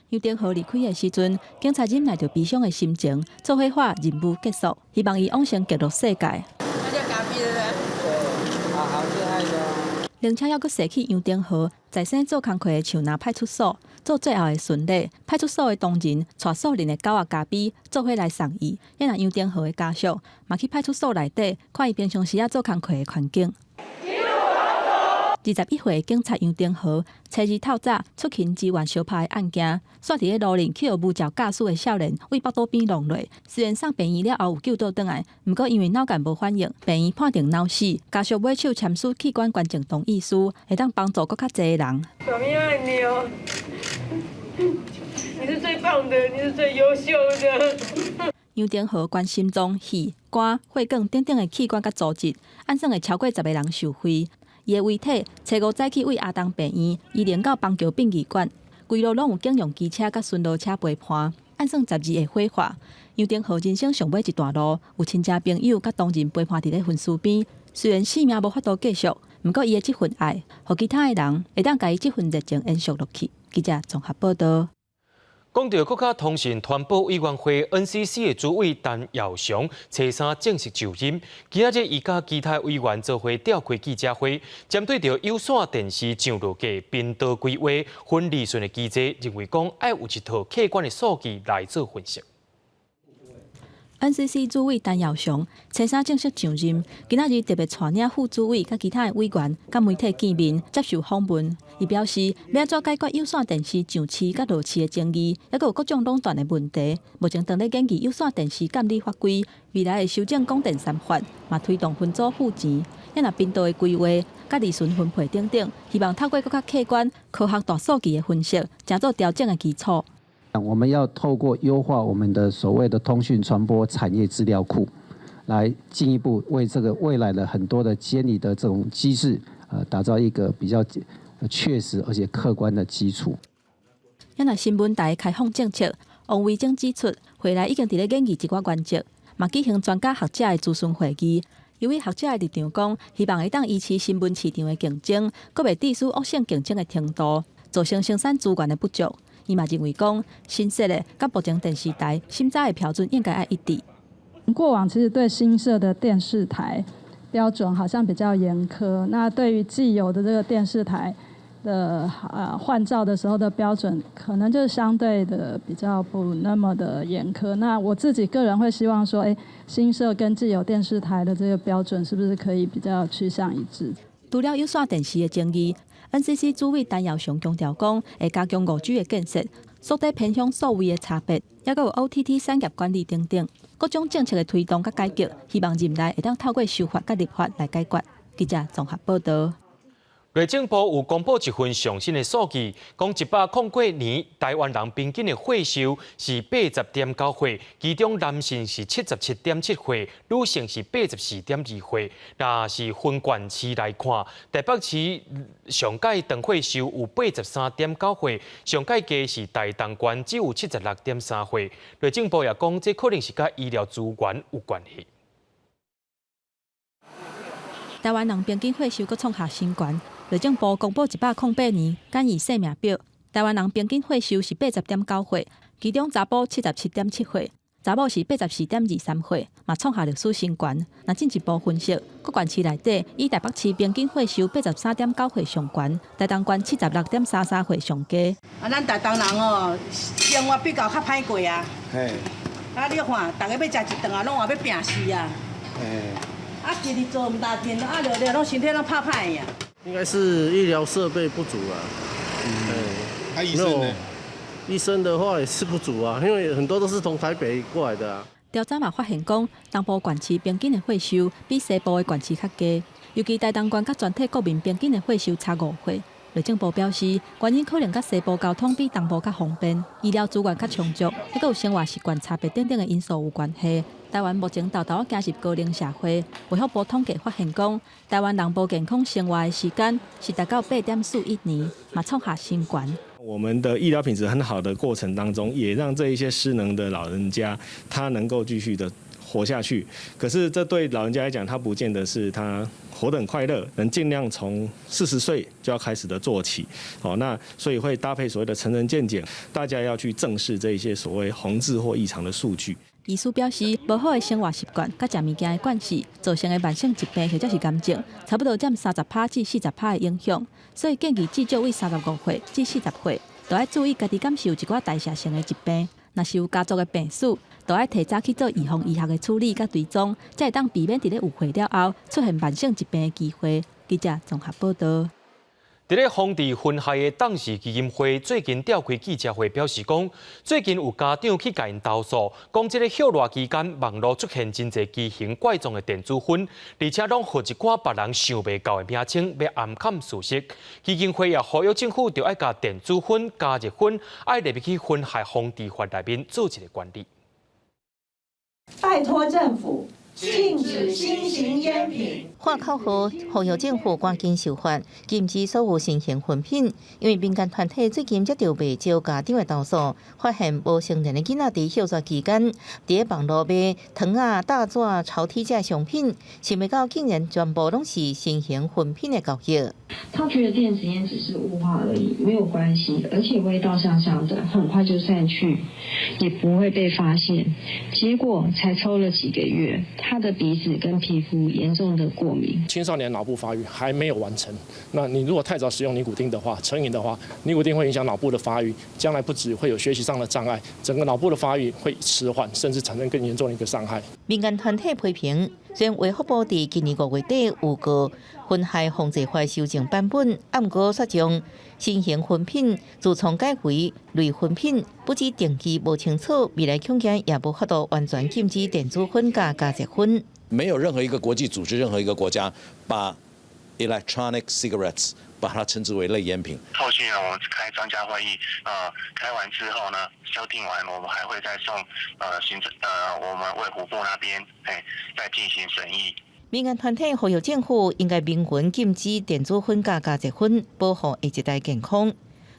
楊定豪離開的時陣，警察忍耐著悲傷的心情，做伙喊任務結束，希望伊往生極樂世界。靈車猶閣駛去楊定豪在生做工課的樹林派出所，做最後的巡禮。派出所的同仁帶素人的狗仔咖啡做伙來送伊。也若楊定豪的家屬嘛去派出所內底看伊平常時仔做工課的環境。21歲警察楊定豪，初二透早出勤支援相拍的案件，煞佇咧路頂去予無照駕駛的少年對腹肚邊挵落。雖然送病院了後有救倒轉來，毋過因為腦幹無反應，病院判定腦死。家屬尾手簽署器官捐贈同意書，會當幫助閣較濟的人。媽咪愛你哦，你是最棒的，你是最優秀的。楊定豪捐心臟、肺、肝、血管等等的器官佮組織，按算會超過10個人受惠。伊的遺體初五早起對阿東病院移靈到邦橋殯儀館，規路攏有警用機車佮巡邏車陪伴。按算12會火化。楊定豪人生上尾一段路，有親戚朋友佮同仁陪伴佇咧墳墓邊。雖然生命無法度繼續，毋過伊的這份愛，予其他的人會當共伊這份熱情延續落去。記者綜合報道。講到國家通訊傳播委員會 NCC 的主委陳耀祥，初三正式就任。今仔日伊佮其他委員做伙召開記者會，針對著有線電視上落價、頻道規劃、分利潤的機制，認為講愛有一套客觀的數據來做分析。 NCC 主委陳耀祥初三正式上任，今仔日特別帶領副主委佮其他的委員佮媒體見面接受訪問。伊表示，欲按怎解決有線電視上市佮落市的爭議，猶閣有各種壟斷的問題。目前正咧研擬有線電視監理法規，未來會修正廣電三法，嘛推動分組付錢。也若頻道的規劃、佮利潤分配等等，希望透過閣較客觀、科學大數據的分析，成做調整的基礎。我們要透過優化我們的所謂的通訊傳播產業資料庫，來進一步為這個未來的很多的監理的這種機制，打造一個比較確實而且客觀的基礎。也若新聞台開放政策，王維中指出，會內已經佇咧研擬一寡原則，嘛舉行專家學者的諮詢會議。由於學者的立場講，希望會當維持新聞市場的競爭，閣袂致使惡性競爭的程度，造成生產資源的不足。伊嘛認為講，新設的佮目前電視台審查的標準應該愛一致。過往其實對新設的電視台標準好像比較嚴苛，那對於既有的這個電視台的換照的時候的標準，可能就相對的比較不那麼的嚴苛。那我自己個人會希望說，新設跟既有電視台的這個標準是不是可以比較趨向一致？除了有線電視的爭議，NCC 主委陳耀祥強調講，會加強5G 的建設，縮短偏鄉數位的差別，抑閣有 OTT 產業管理等等各種政策的推動佮改革，希望任內會當透過修法佮立法來解決。記者綜合報導。內政部有公布一份上新的數據，講108年台灣人平均的歲壽是80.9歲，其中男性是77.7歲，女性是84.2歲。若是分縣市來看，台北市上蓋長歲壽有83.9歲，上蓋低是台東縣只有76.3歲。內政部也講，這可能是佮醫療資源有關係。台灣人平均歲壽閣創下新高。內政部公布108年簡易生命表，台灣人平均歲壽是80.9歲，其中查埔77.7歲，查某是84.23歲，嘛創下歷史新高。若進一步分析，各縣市內底以台北市平均歲壽83.9歲上懸，台東縣76.33歲上低。啊，咱台東人哦，生活比較較歹過啊。啊，你看，逐家欲食一頓啊，攏話欲拚死啊。啊，一日做毋焦勁，啊，了了攏身體攏拍歹啊。應該是醫療設備不足啊。嗯，醫生呢？醫生的話也是不足啊，因為很多都是從台北過來的啊。調查嘛發現講，東部縣市平均的歲壽比西部的縣市較低，尤其台東縣佮全體國民平均的歲壽差5歲。內政部表示，原因可能佮西部交通比東部較方便，醫療資源較充足，抑閣有生活習慣差別等等的因素有關係。台灣目前沓沓仔進入高齡社會，衛福部統計發現講，台灣人無健康生活的時間是達到8.41年，嘛創下新高。我們的醫療品質很好的過程當中，也讓這一些失能的老人家，他能夠繼續的活下去。可是這對老人家來講，他不見得是他活得很快樂，能盡量從40歲就要開始的做起。好，那所以會搭配所謂的成人健檢，大家要去正視這一些所謂紅字或異常的數據。醫師表示，無好的生活習慣佮食物件的慣勢造成的慢性疾病或者是癌症，差不多佔30趴至40趴的影響。所以建議至少對35歲至40歲，都愛注意家己敢是有一寡代謝性的疾病。若是有家族的病史，都愛提早去做預防醫學的處理佮追蹤，才會當避免佇咧有歲了後出現慢性疾病的機會。記者綜合報導。佇咧防治薰害的董事基金會最近召開記者會，表示講，最近有家長去共𪜶投訴，講這个歇熱期間網路出現真濟奇形怪狀的電子薰，而且攏予一寡別人想袂到的名稱，欲掩蓋事實。基金會也呼籲政府著愛共電子薰、加熱薰，愛入去薰害防治法內面做一个管理。拜託政府。禁止新型菸品。喊口號，呼籲政府趕緊修法，禁止所有新型薰品。因為民間團體最近接著袂少家長的投訴，發現無成年的囡仔佇歇熱期間，佇咧網路賣糖仔、大紙、抽屜這商品，想袂到竟然全部攏是新型薰品的交易。他覺得電子菸只是霧化而已，沒有關係，而且味道香香的，很快就散去，也不會被發現。結果才抽了幾個月，他的鼻子跟皮膚嚴重的過敏。青少年腦部發育還沒有完成，那你如果太早使用尼古丁的話，成癮的話，尼古丁會影響腦部的發育，將來不止會有學習上的障礙，整個腦部的發育會遲緩，甚至產生更嚴重的一個傷害。民間團體批評，雖然衛福部佇今年5月底有個薰害防治法修正版本，毋過卻將新型薰品自從改為類薰品，不止定義無清楚，未來恐驚也無法度完全禁止電子薰佮加熱薰。沒有任何一個國際組織、任何一個國家把 electronic cigarettes 把它稱之為類菸品。後續呢，我們開專家會議，開完之後呢，修訂完，我們還會再送，行政，我們衛福部那邊，再進行審議。民間團體呼籲政府應該明文禁止電子薰佮加熱薰，保護下一代健康。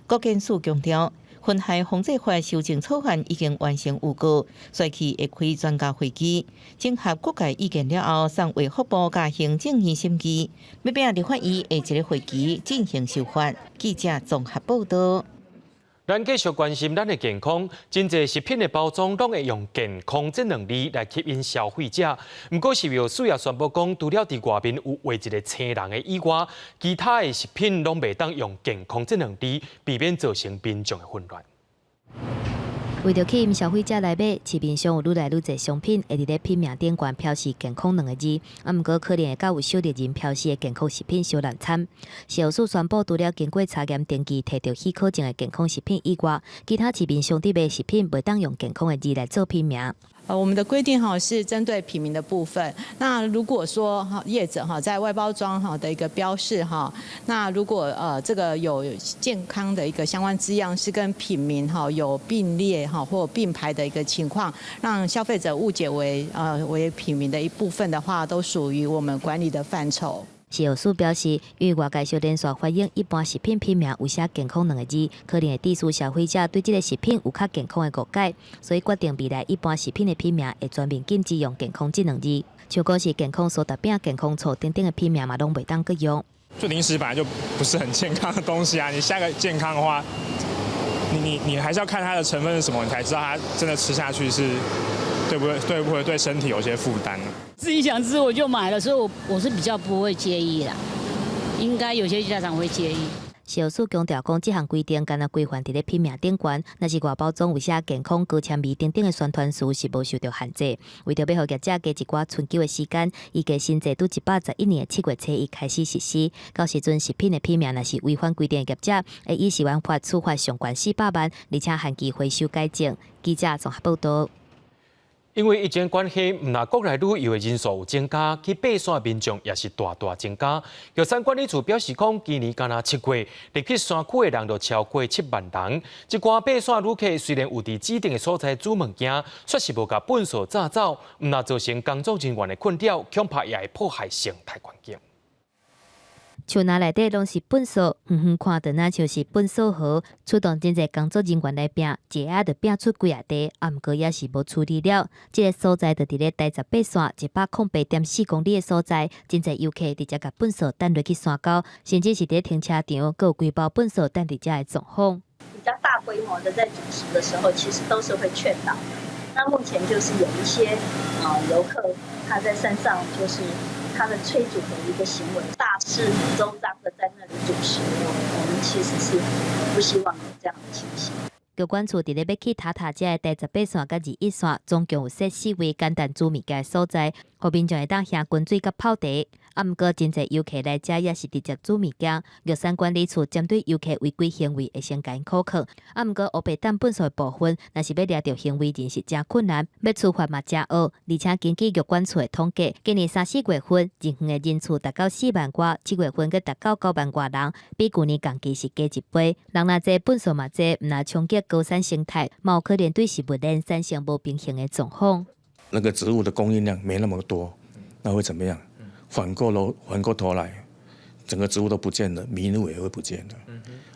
國健署強調，薰害防治法修正草案已經完成預告，隨去會開專家會議，整合各界意見了後，送衛福部佮行政院審議，欲拚立法院下一个會期進行修法。記者綜合報導。咱繼續關心咱的健康，真濟食品的包裝攏會用“健康”這兩字來吸引消費者。毋過，食藥署也宣布講，除了佇外面有畫一個青人的以外，其他的食品攏袂當用“健康”這兩字，避免造成民眾的混亂。為著吸引消費者來買，市面上有愈來愈濟商品會佇咧品名頂懸標示健康兩个字，啊，毋過可能會佮有小綠人標示的健康食品相難參。食藥署宣布，除了經過查驗登記提著許可證的健康食品以外，其他市面上佇賣食品袂當用健康的字來做品名。我們的規定哈是針對品名的部分。那如果說哈業者哈在外包裝哈的一個標示哈，那如果這個有健康的一個相關字樣是跟品名哈有並列哈或並排的一個情況，讓消費者誤解為品名的一部分的話，都屬於我們管理的範疇。食藥署表示，因為外界小連續反映一般食品品名有寫健康兩个字，可能會致使消費者對這个食品有較健康的誤解，所以決定未來一般食品的品名會全面禁止用健康這兩字。像講是健康蘇打餅、健康醋等等的品名嘛，攏袂當閣用。做零食本來就不是很健康的東西啊，你下個健康的話，你還是要看它的成分是什麼，你才知道它真的吃下去是對不對，對不會對身體有些負擔。自己想吃我就買了，所以我是比較不會介意啦。應該有些家長會介意。食藥署強調講，這項規定干焦規範佇咧品名頂懸，若是外包裝有寫健康、高纖維等等的宣傳詞是無受著限制。為著欲予業者加一寡春秋的時間，預計新制佇111年7月初一開始實施。到時陣食品的品名若是違反規定的業者，會依食安法處罰上懸400萬，而且限期回收改正。記者綜合報導。因為疫情關係，毋但國內旅遊的人數有增加，去爬山的民眾也是大大增加。玉山管理處表示講，今年干焦7月，入去山區的人就超過7萬人。這寡爬山旅客雖然有佇指定的所在煮物件，卻是無共糞掃炸走，毋但造成工作人員的困擾，恐怕也會破壞生態環境。樹林內底攏是糞掃，遠遠看著若像是糞掃河。出動真濟工作人員來拚，一下就拚出幾仔塊，啊，毋過也是無處理了。這个所在就佇咧台18線108.4公里的所在，真濟遊客直接共糞掃擲落去山溝，甚至是佇咧停車場，閣有規包糞掃擲佇遮的狀況。比較大規模的在煮食的時候，其實都是會勸導的。那目前就是有一些遊客他在山上就是。他的炊煮的一個行為，大肆周章的在那裡煮食，我們其實是不希望有這樣的情形。玉管處佇咧欲去塔塔遮的台18線佮21線，總共有設四位簡單煮物件的所在，予民眾會當下滾水佮泡茶。啊，毋過真濟遊客來遮也是直接煮物件。玉山管理處針對遊客違規行為會先共𪜶考核。啊，毋過烏白擲糞掃的部分，若是欲掠著行為人是誠困難，欲處罰嘛誠僫。而且根據玉管處的統計，今年三四月份入園的人次達到4萬外，7月份閣達到9萬外人，比舊年同期是加一倍。人若濟，糞掃嘛濟，毋但衝擊高山生態，嘛有可能對食物鏈產生無平衡的狀況。那個植物的供應量沒那麼多，那會怎麼樣？反過頭來，整個植物都不見了，麋鹿也會不見了。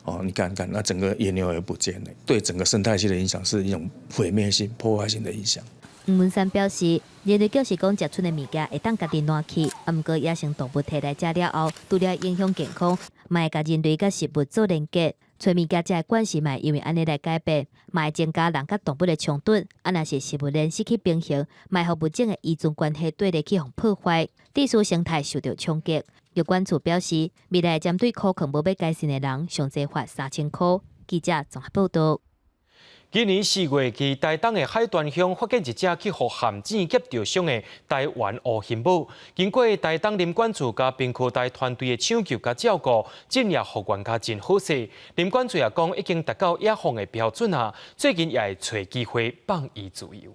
哦，你看看，那整個野牛也不見了，對整個生態系的影響是一種毀滅性、破壞性的影響。吳文山表示，人類就是講食賰的物件會當家己爛去，啊，毋過野生動物提來食了後，除了影響健康，嘛會共人類佮食物做連結。揣物件食的慣勢嘛會因為按呢來改變，嘛會增加人佮動物的衝突。啊，若是食物鏈失去平衡，嘛會予物種的依存關係對立去予破壞，致使生態受著衝擊。玉管處表示，未來針對箍囥無欲改善的人，上濟罰3000箍。記者綜合報導。今年4月，佇台東的海端鄉發現一隻去予陷阱夾著傷的台灣烏鴴母。經過台東林管處佮屏科大團隊的搶救佮照顧，這也復原甲真好勢。林管處也講，已經達到野放的標準啊，最近也會揣機會放伊自由。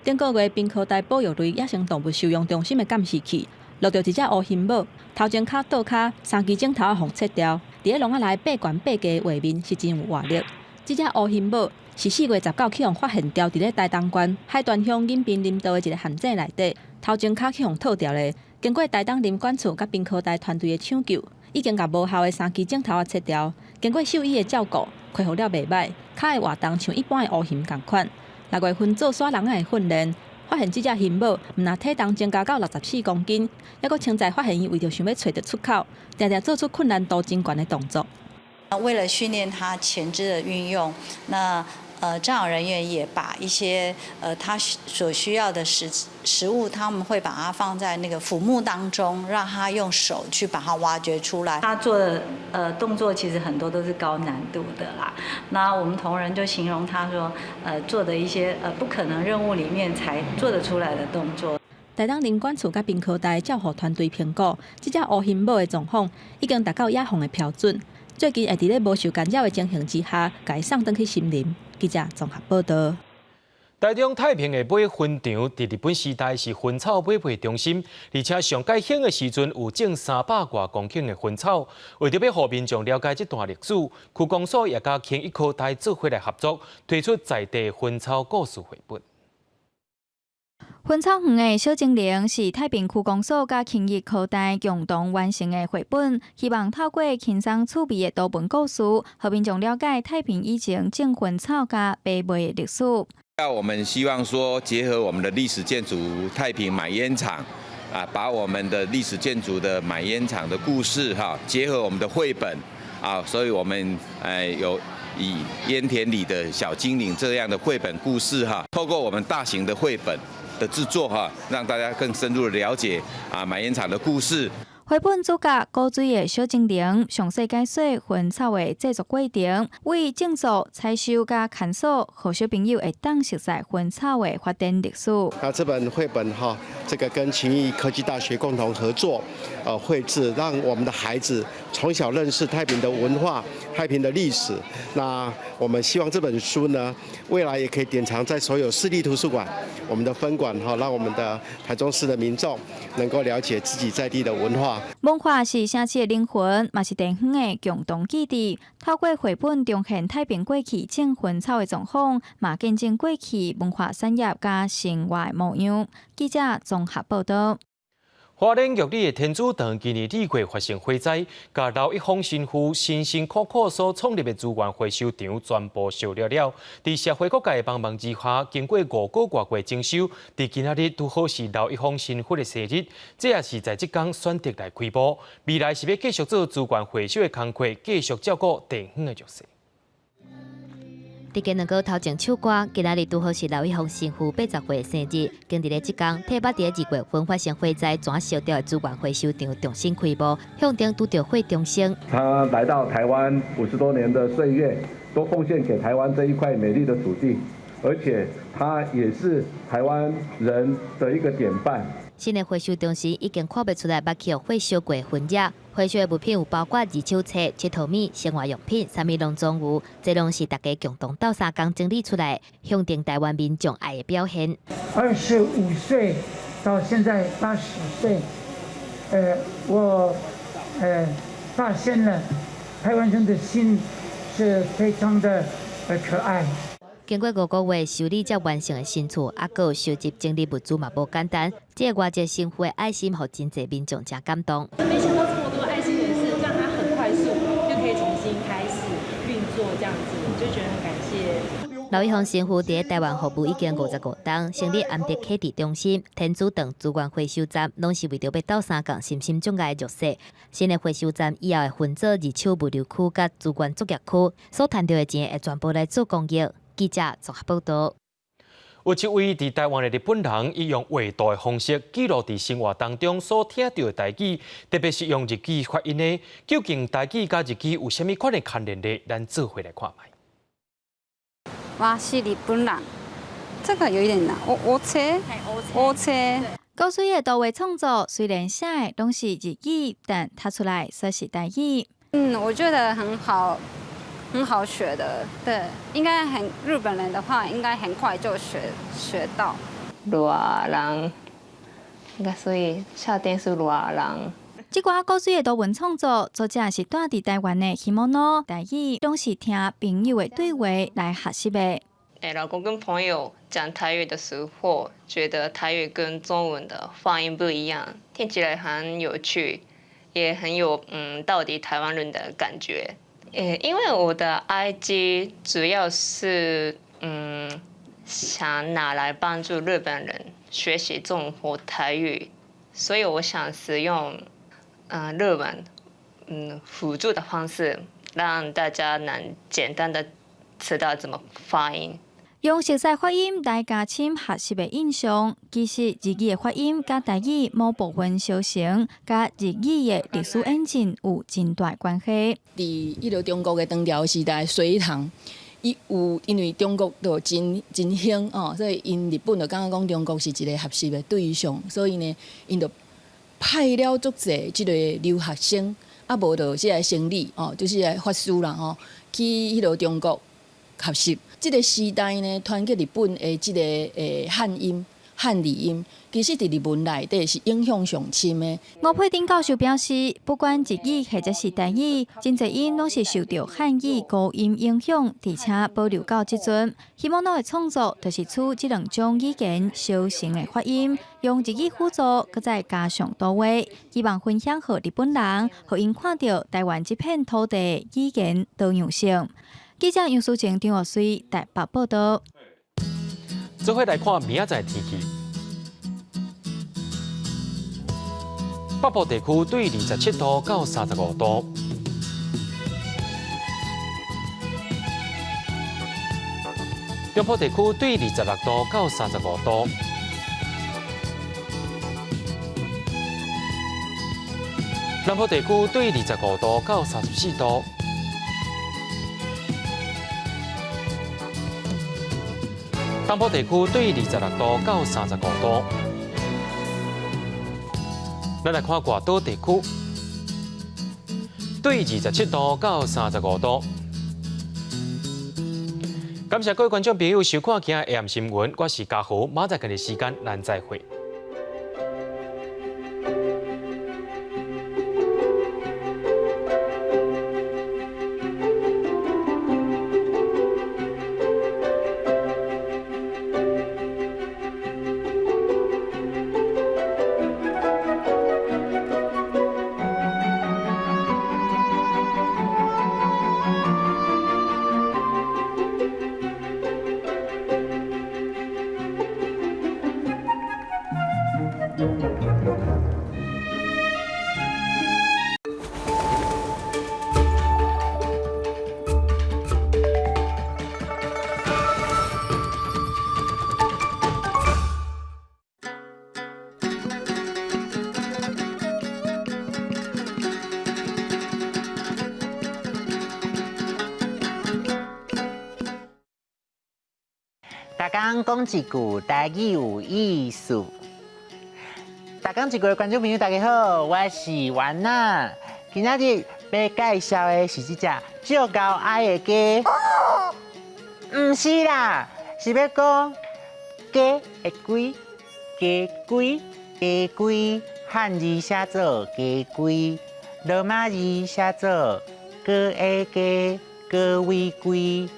頂個月，屏科大保育類野生動物收容中心的監視器錄著一隻烏鴴母，頭前跤倒跤三支指頭予切掉，佇咧籠仔內爬懸爬低的畫面是真有活力。這隻烏鴴母是4月19去予發現牢佇咧台東縣海端鄉錦濱林道的一个陷阱內底，頭前跤去予套牢的。經過台東林管處佮屏科大團隊的搶救，已經共無效的三支指頭仔切掉。經過獸醫的照顧，恢復了袂䆀，跤會活動像一般的烏鴴仝款。6月份做徙籠仔的訓練，發現這隻鴴母毋但體重增加到64公斤，猶閣稱讚發現伊為著想欲揣著出口，定定做出困難度真懸的動作。為了訓練它前肢的運用，那照養人員也把一些他所需要的食物，他們會把它放在那個腐木當中，讓他用手去把它挖掘出來。他做的動作其實很多都是高難度的啦。那我們同仁就形容他說，做的一些不可能任務裡面才做得出來的動作。台東林管處佮屏科大照護團隊評估，這隻烏熊母的狀況已經達到野放的標準。最近會佇咧無受干擾的情形之下，共伊送轉去森林。記者綜合報道。台中太平的買薰場，佇日本時代是薰草買賣中心，而且上蓋興的時陣有種300外公頃的薰草。為著欲予民眾了解這段歷史，區公所也佮興益科大做伙來合作，推出在地薰草故事繪本。薰草園的小精靈是太平區公所佮興益科大共同完成的繪本，希望透過輕鬆趣味的圖文故事，予民眾了解太平以前種薰草佮買賣的歷史。那我們希望說，結合我們的歷史建築太平買菸廠，啊，把我們的歷史建築的買菸廠的故事哈，結合我們的繪本，啊，所以我們有以菸田裡的小精靈這樣的繪本故事哈，透過我們大型的繪本的製作哈，讓大家更深入的了解啊買菸廠的故事。繪本主角古錐的小精靈，詳細解說薰草的製作過程，為種植、採收佮牽索，予小朋友會當熟悉薰草的發展歷史。那這本繪本哈，這個跟勤益科技大學共同合作，繪製，讓我們的孩子從小認識太平的文化、太平的歷史。那我們希望這本書呢，未來也可以典藏在所有市立圖書館、我們的分館哈，讓我們的台中市的民眾能夠了解自己在地的文化。文化是城市的靈魂，嘛是地方的共同記憶。透過繪本重現太平過去種薰草的狀況，嘛見證過去文化產業佮生活的模樣。記者綜合報道。花蓮玉里的天主堂今年2月發生火災，共劉一峰神父辛辛苦苦所創立的資源回收場全部燒了了。佇社會各界的幫忙之下，經過5個外月整修，佇今仔日拄好是劉一峰神父的生日，這也是在這工選擇來開幕。未來是欲繼續做資源回收的工課，繼續照顧地方的弱勢。佇嘉兩哥頭前唱歌，今仔日拄好是劉一峰神父80歲生日。今佇咧這工，替捌佇2月份發生火災全燒掉的資源回收場重新開幕，向頂拄著火中生。他來到台灣50多年的歲月，都奉獻給台灣這一塊美麗的土地，而且他也是台灣人的一個典範。新的回收中心已經看袂出來捌去予火燒過的痕跡。回收的物品有包括二手冊、𨑨迌物、生活用品，啥物攏總有。這攏是大家共同鬥相共整理出來，象徵台灣民眾愛的表現。 25歲到現在80歲，我發現了台灣人的心是非常的可愛。經過5個月修理才完成的新厝，猶閣有收集整理物資嘛，無簡單。這個外籍神父的愛心，予真濟民眾誠感動。沒想到這麼多愛心人士，讓他很快速就可以重新開始運作，這樣子就覺得很感謝。劉一峰神父佇台灣服務已經55冬，成立安德啟智中心、天主堂資源回收站，攏是為著欲鬥相共，深深鍾愛的弱勢。新的回收站以後會分做二手物流區佮資源作業區，所賺著的錢會全部來做公益。記者綜合報道。有一位佇台灣的日本人，伊用畫圖的方式記錄佇生活當中所聽著的台語，特別是用日語發音的。究竟台語佮日語有啥物款的牽連呢？咱做伙來看覓。我是日本人，這個有一點難。我車，我車。古錐的圖畫創作雖然寫的攏是日語，但讀出來煞是台語。嗯，我覺得很好，很好學的。對，應該很日本人的話，應該很快就學到。熱人，應該所以夏天是熱人。這寡古錐的圖文創作，作者是住佇台灣的希莫諾，台語攏是聽朋友的對話來學習的。欸，老公跟朋友講台語的時候，覺得台語跟中文的發音不一樣，聽起來很有趣，也很有到底台灣人的感覺。欸，因為我的 IG 主要是想拿來幫助日本人學習中文或台語，所以我想使用日文輔助的方式，讓大家能簡單的知道怎麼發音。用熟悉發音來加深學習的印象，其實日語的發音佮台語某部分相像，佮日語的歷史演進有真大關係。佇彼个中國的唐朝時代，隋唐，伊有因為中國就真真興哦，所以𪜶日本就感覺講中國是一個學習的對象，所以呢，𪜶就派了足濟這个留學生，啊無就這个僧侶哦，就是個法師啦吼，去彼个中國學習。這個時代呢，傳去日本的這個漢音、漢字音，其實佇日文內底是影響上深的。吳佩丁教授表示，不管日語或者是台語，真濟音攏是受著漢語古音影響，而且保留到這陣。希望諾的創作就是取這兩種語言相成的發音，用日語輔助，閣再加上多話，希望分享予日本人，予𪜶看著台灣這片土地語言多樣性。記者楊淑靜、張學水台北報道。做伙來看明仔載天氣。北部地區對27度到35度，中部地區對26度到35度，南部地區對25度到34度。東部地區對26度到35度。咱來看外島地區，對27度到35度。感謝各位觀眾朋友收看今日下暗新聞，我是嘉豪，明仔載仝個時間咱再會。逐工講一句台語有意思。逐工一句的觀眾朋友，大家好，我是丸仔。今仔日欲介紹的是這隻足𠢕矮的雞。毋是啦，是欲講雞的龜，雞龜，雞龜，漢字寫做雞龜，羅馬字寫做高矮雞，高尾龜。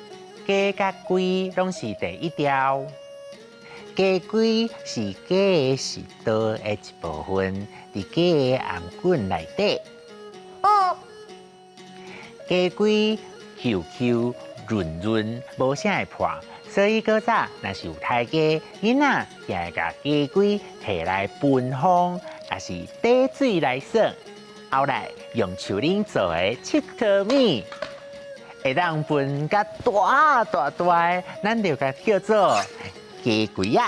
雞佮龜攏是佇一條。雞龜是雞的食道的一部分，佇雞的頷頸內底。雞龜幼幼潤潤，無啥會破，所以古早若是有刣雞，囡仔就會共雞龜提來分風，抑是綴水來耍。後來用樹奶做的𨑨迌物，會當分甲大大大的，咱就共叫做雞龜仔。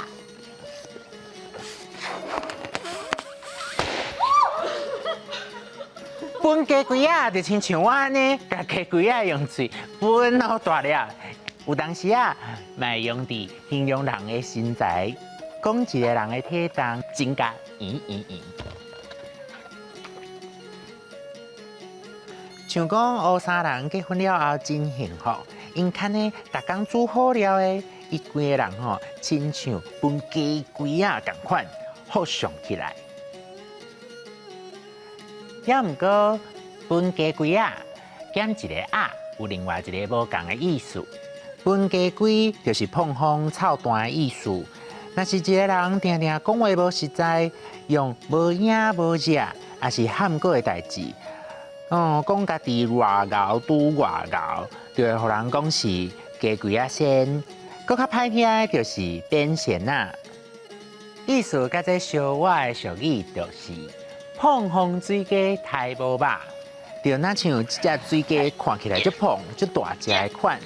分雞龜仔就親像我按呢，共雞龜仔用喙分予大粒。有當時啊，嘛會用佇形容人的身材，講一个人的體重增加圓圓圓。像講烏衫人結婚了後真幸福，𪜶牽的逐工煮好料的，伊規个人吼，親像分雞龜仔仝款，好上起來。猶毋過分雞龜仔減一個仔，有另外一个無仝的意思。分雞龜就是膨風臭彈的意思。若是一个人定定講話無實在，用無影無跡，抑是喊過的代誌。哦，講家己偌𠢕拄偌𠢕，就會予人講是雞龜仔仙。閣較歹聽的就是變仙仔。意思佮這相倚的俗語就是膨風水雞刣無肉，就若像這隻水雞看起來足膨足大隻的款，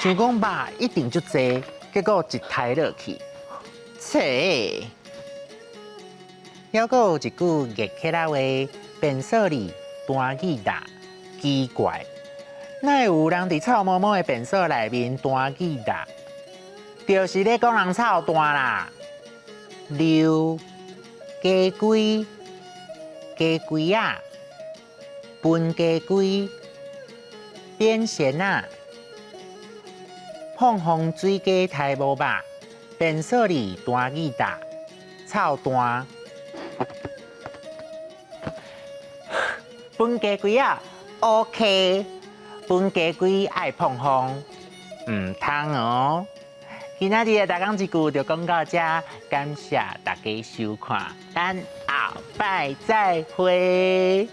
想講肉一定足濟，結果一刣落去，切！猶閣有一句月客仔話：便所裡彈吉他，奇怪，哪會有人佇臭毛毛的便所內面彈吉他？就是咧講人臭彈啦。溜雞龜，雞龜仔，分雞龜，電線仔，膨風水雞刣無肉，便所裡彈吉他，臭彈。分雞龜仔，OK，分雞龜愛膨風，毋通哦。今仔日的台港一句就講到這，感謝大家收看，咱後擺再會。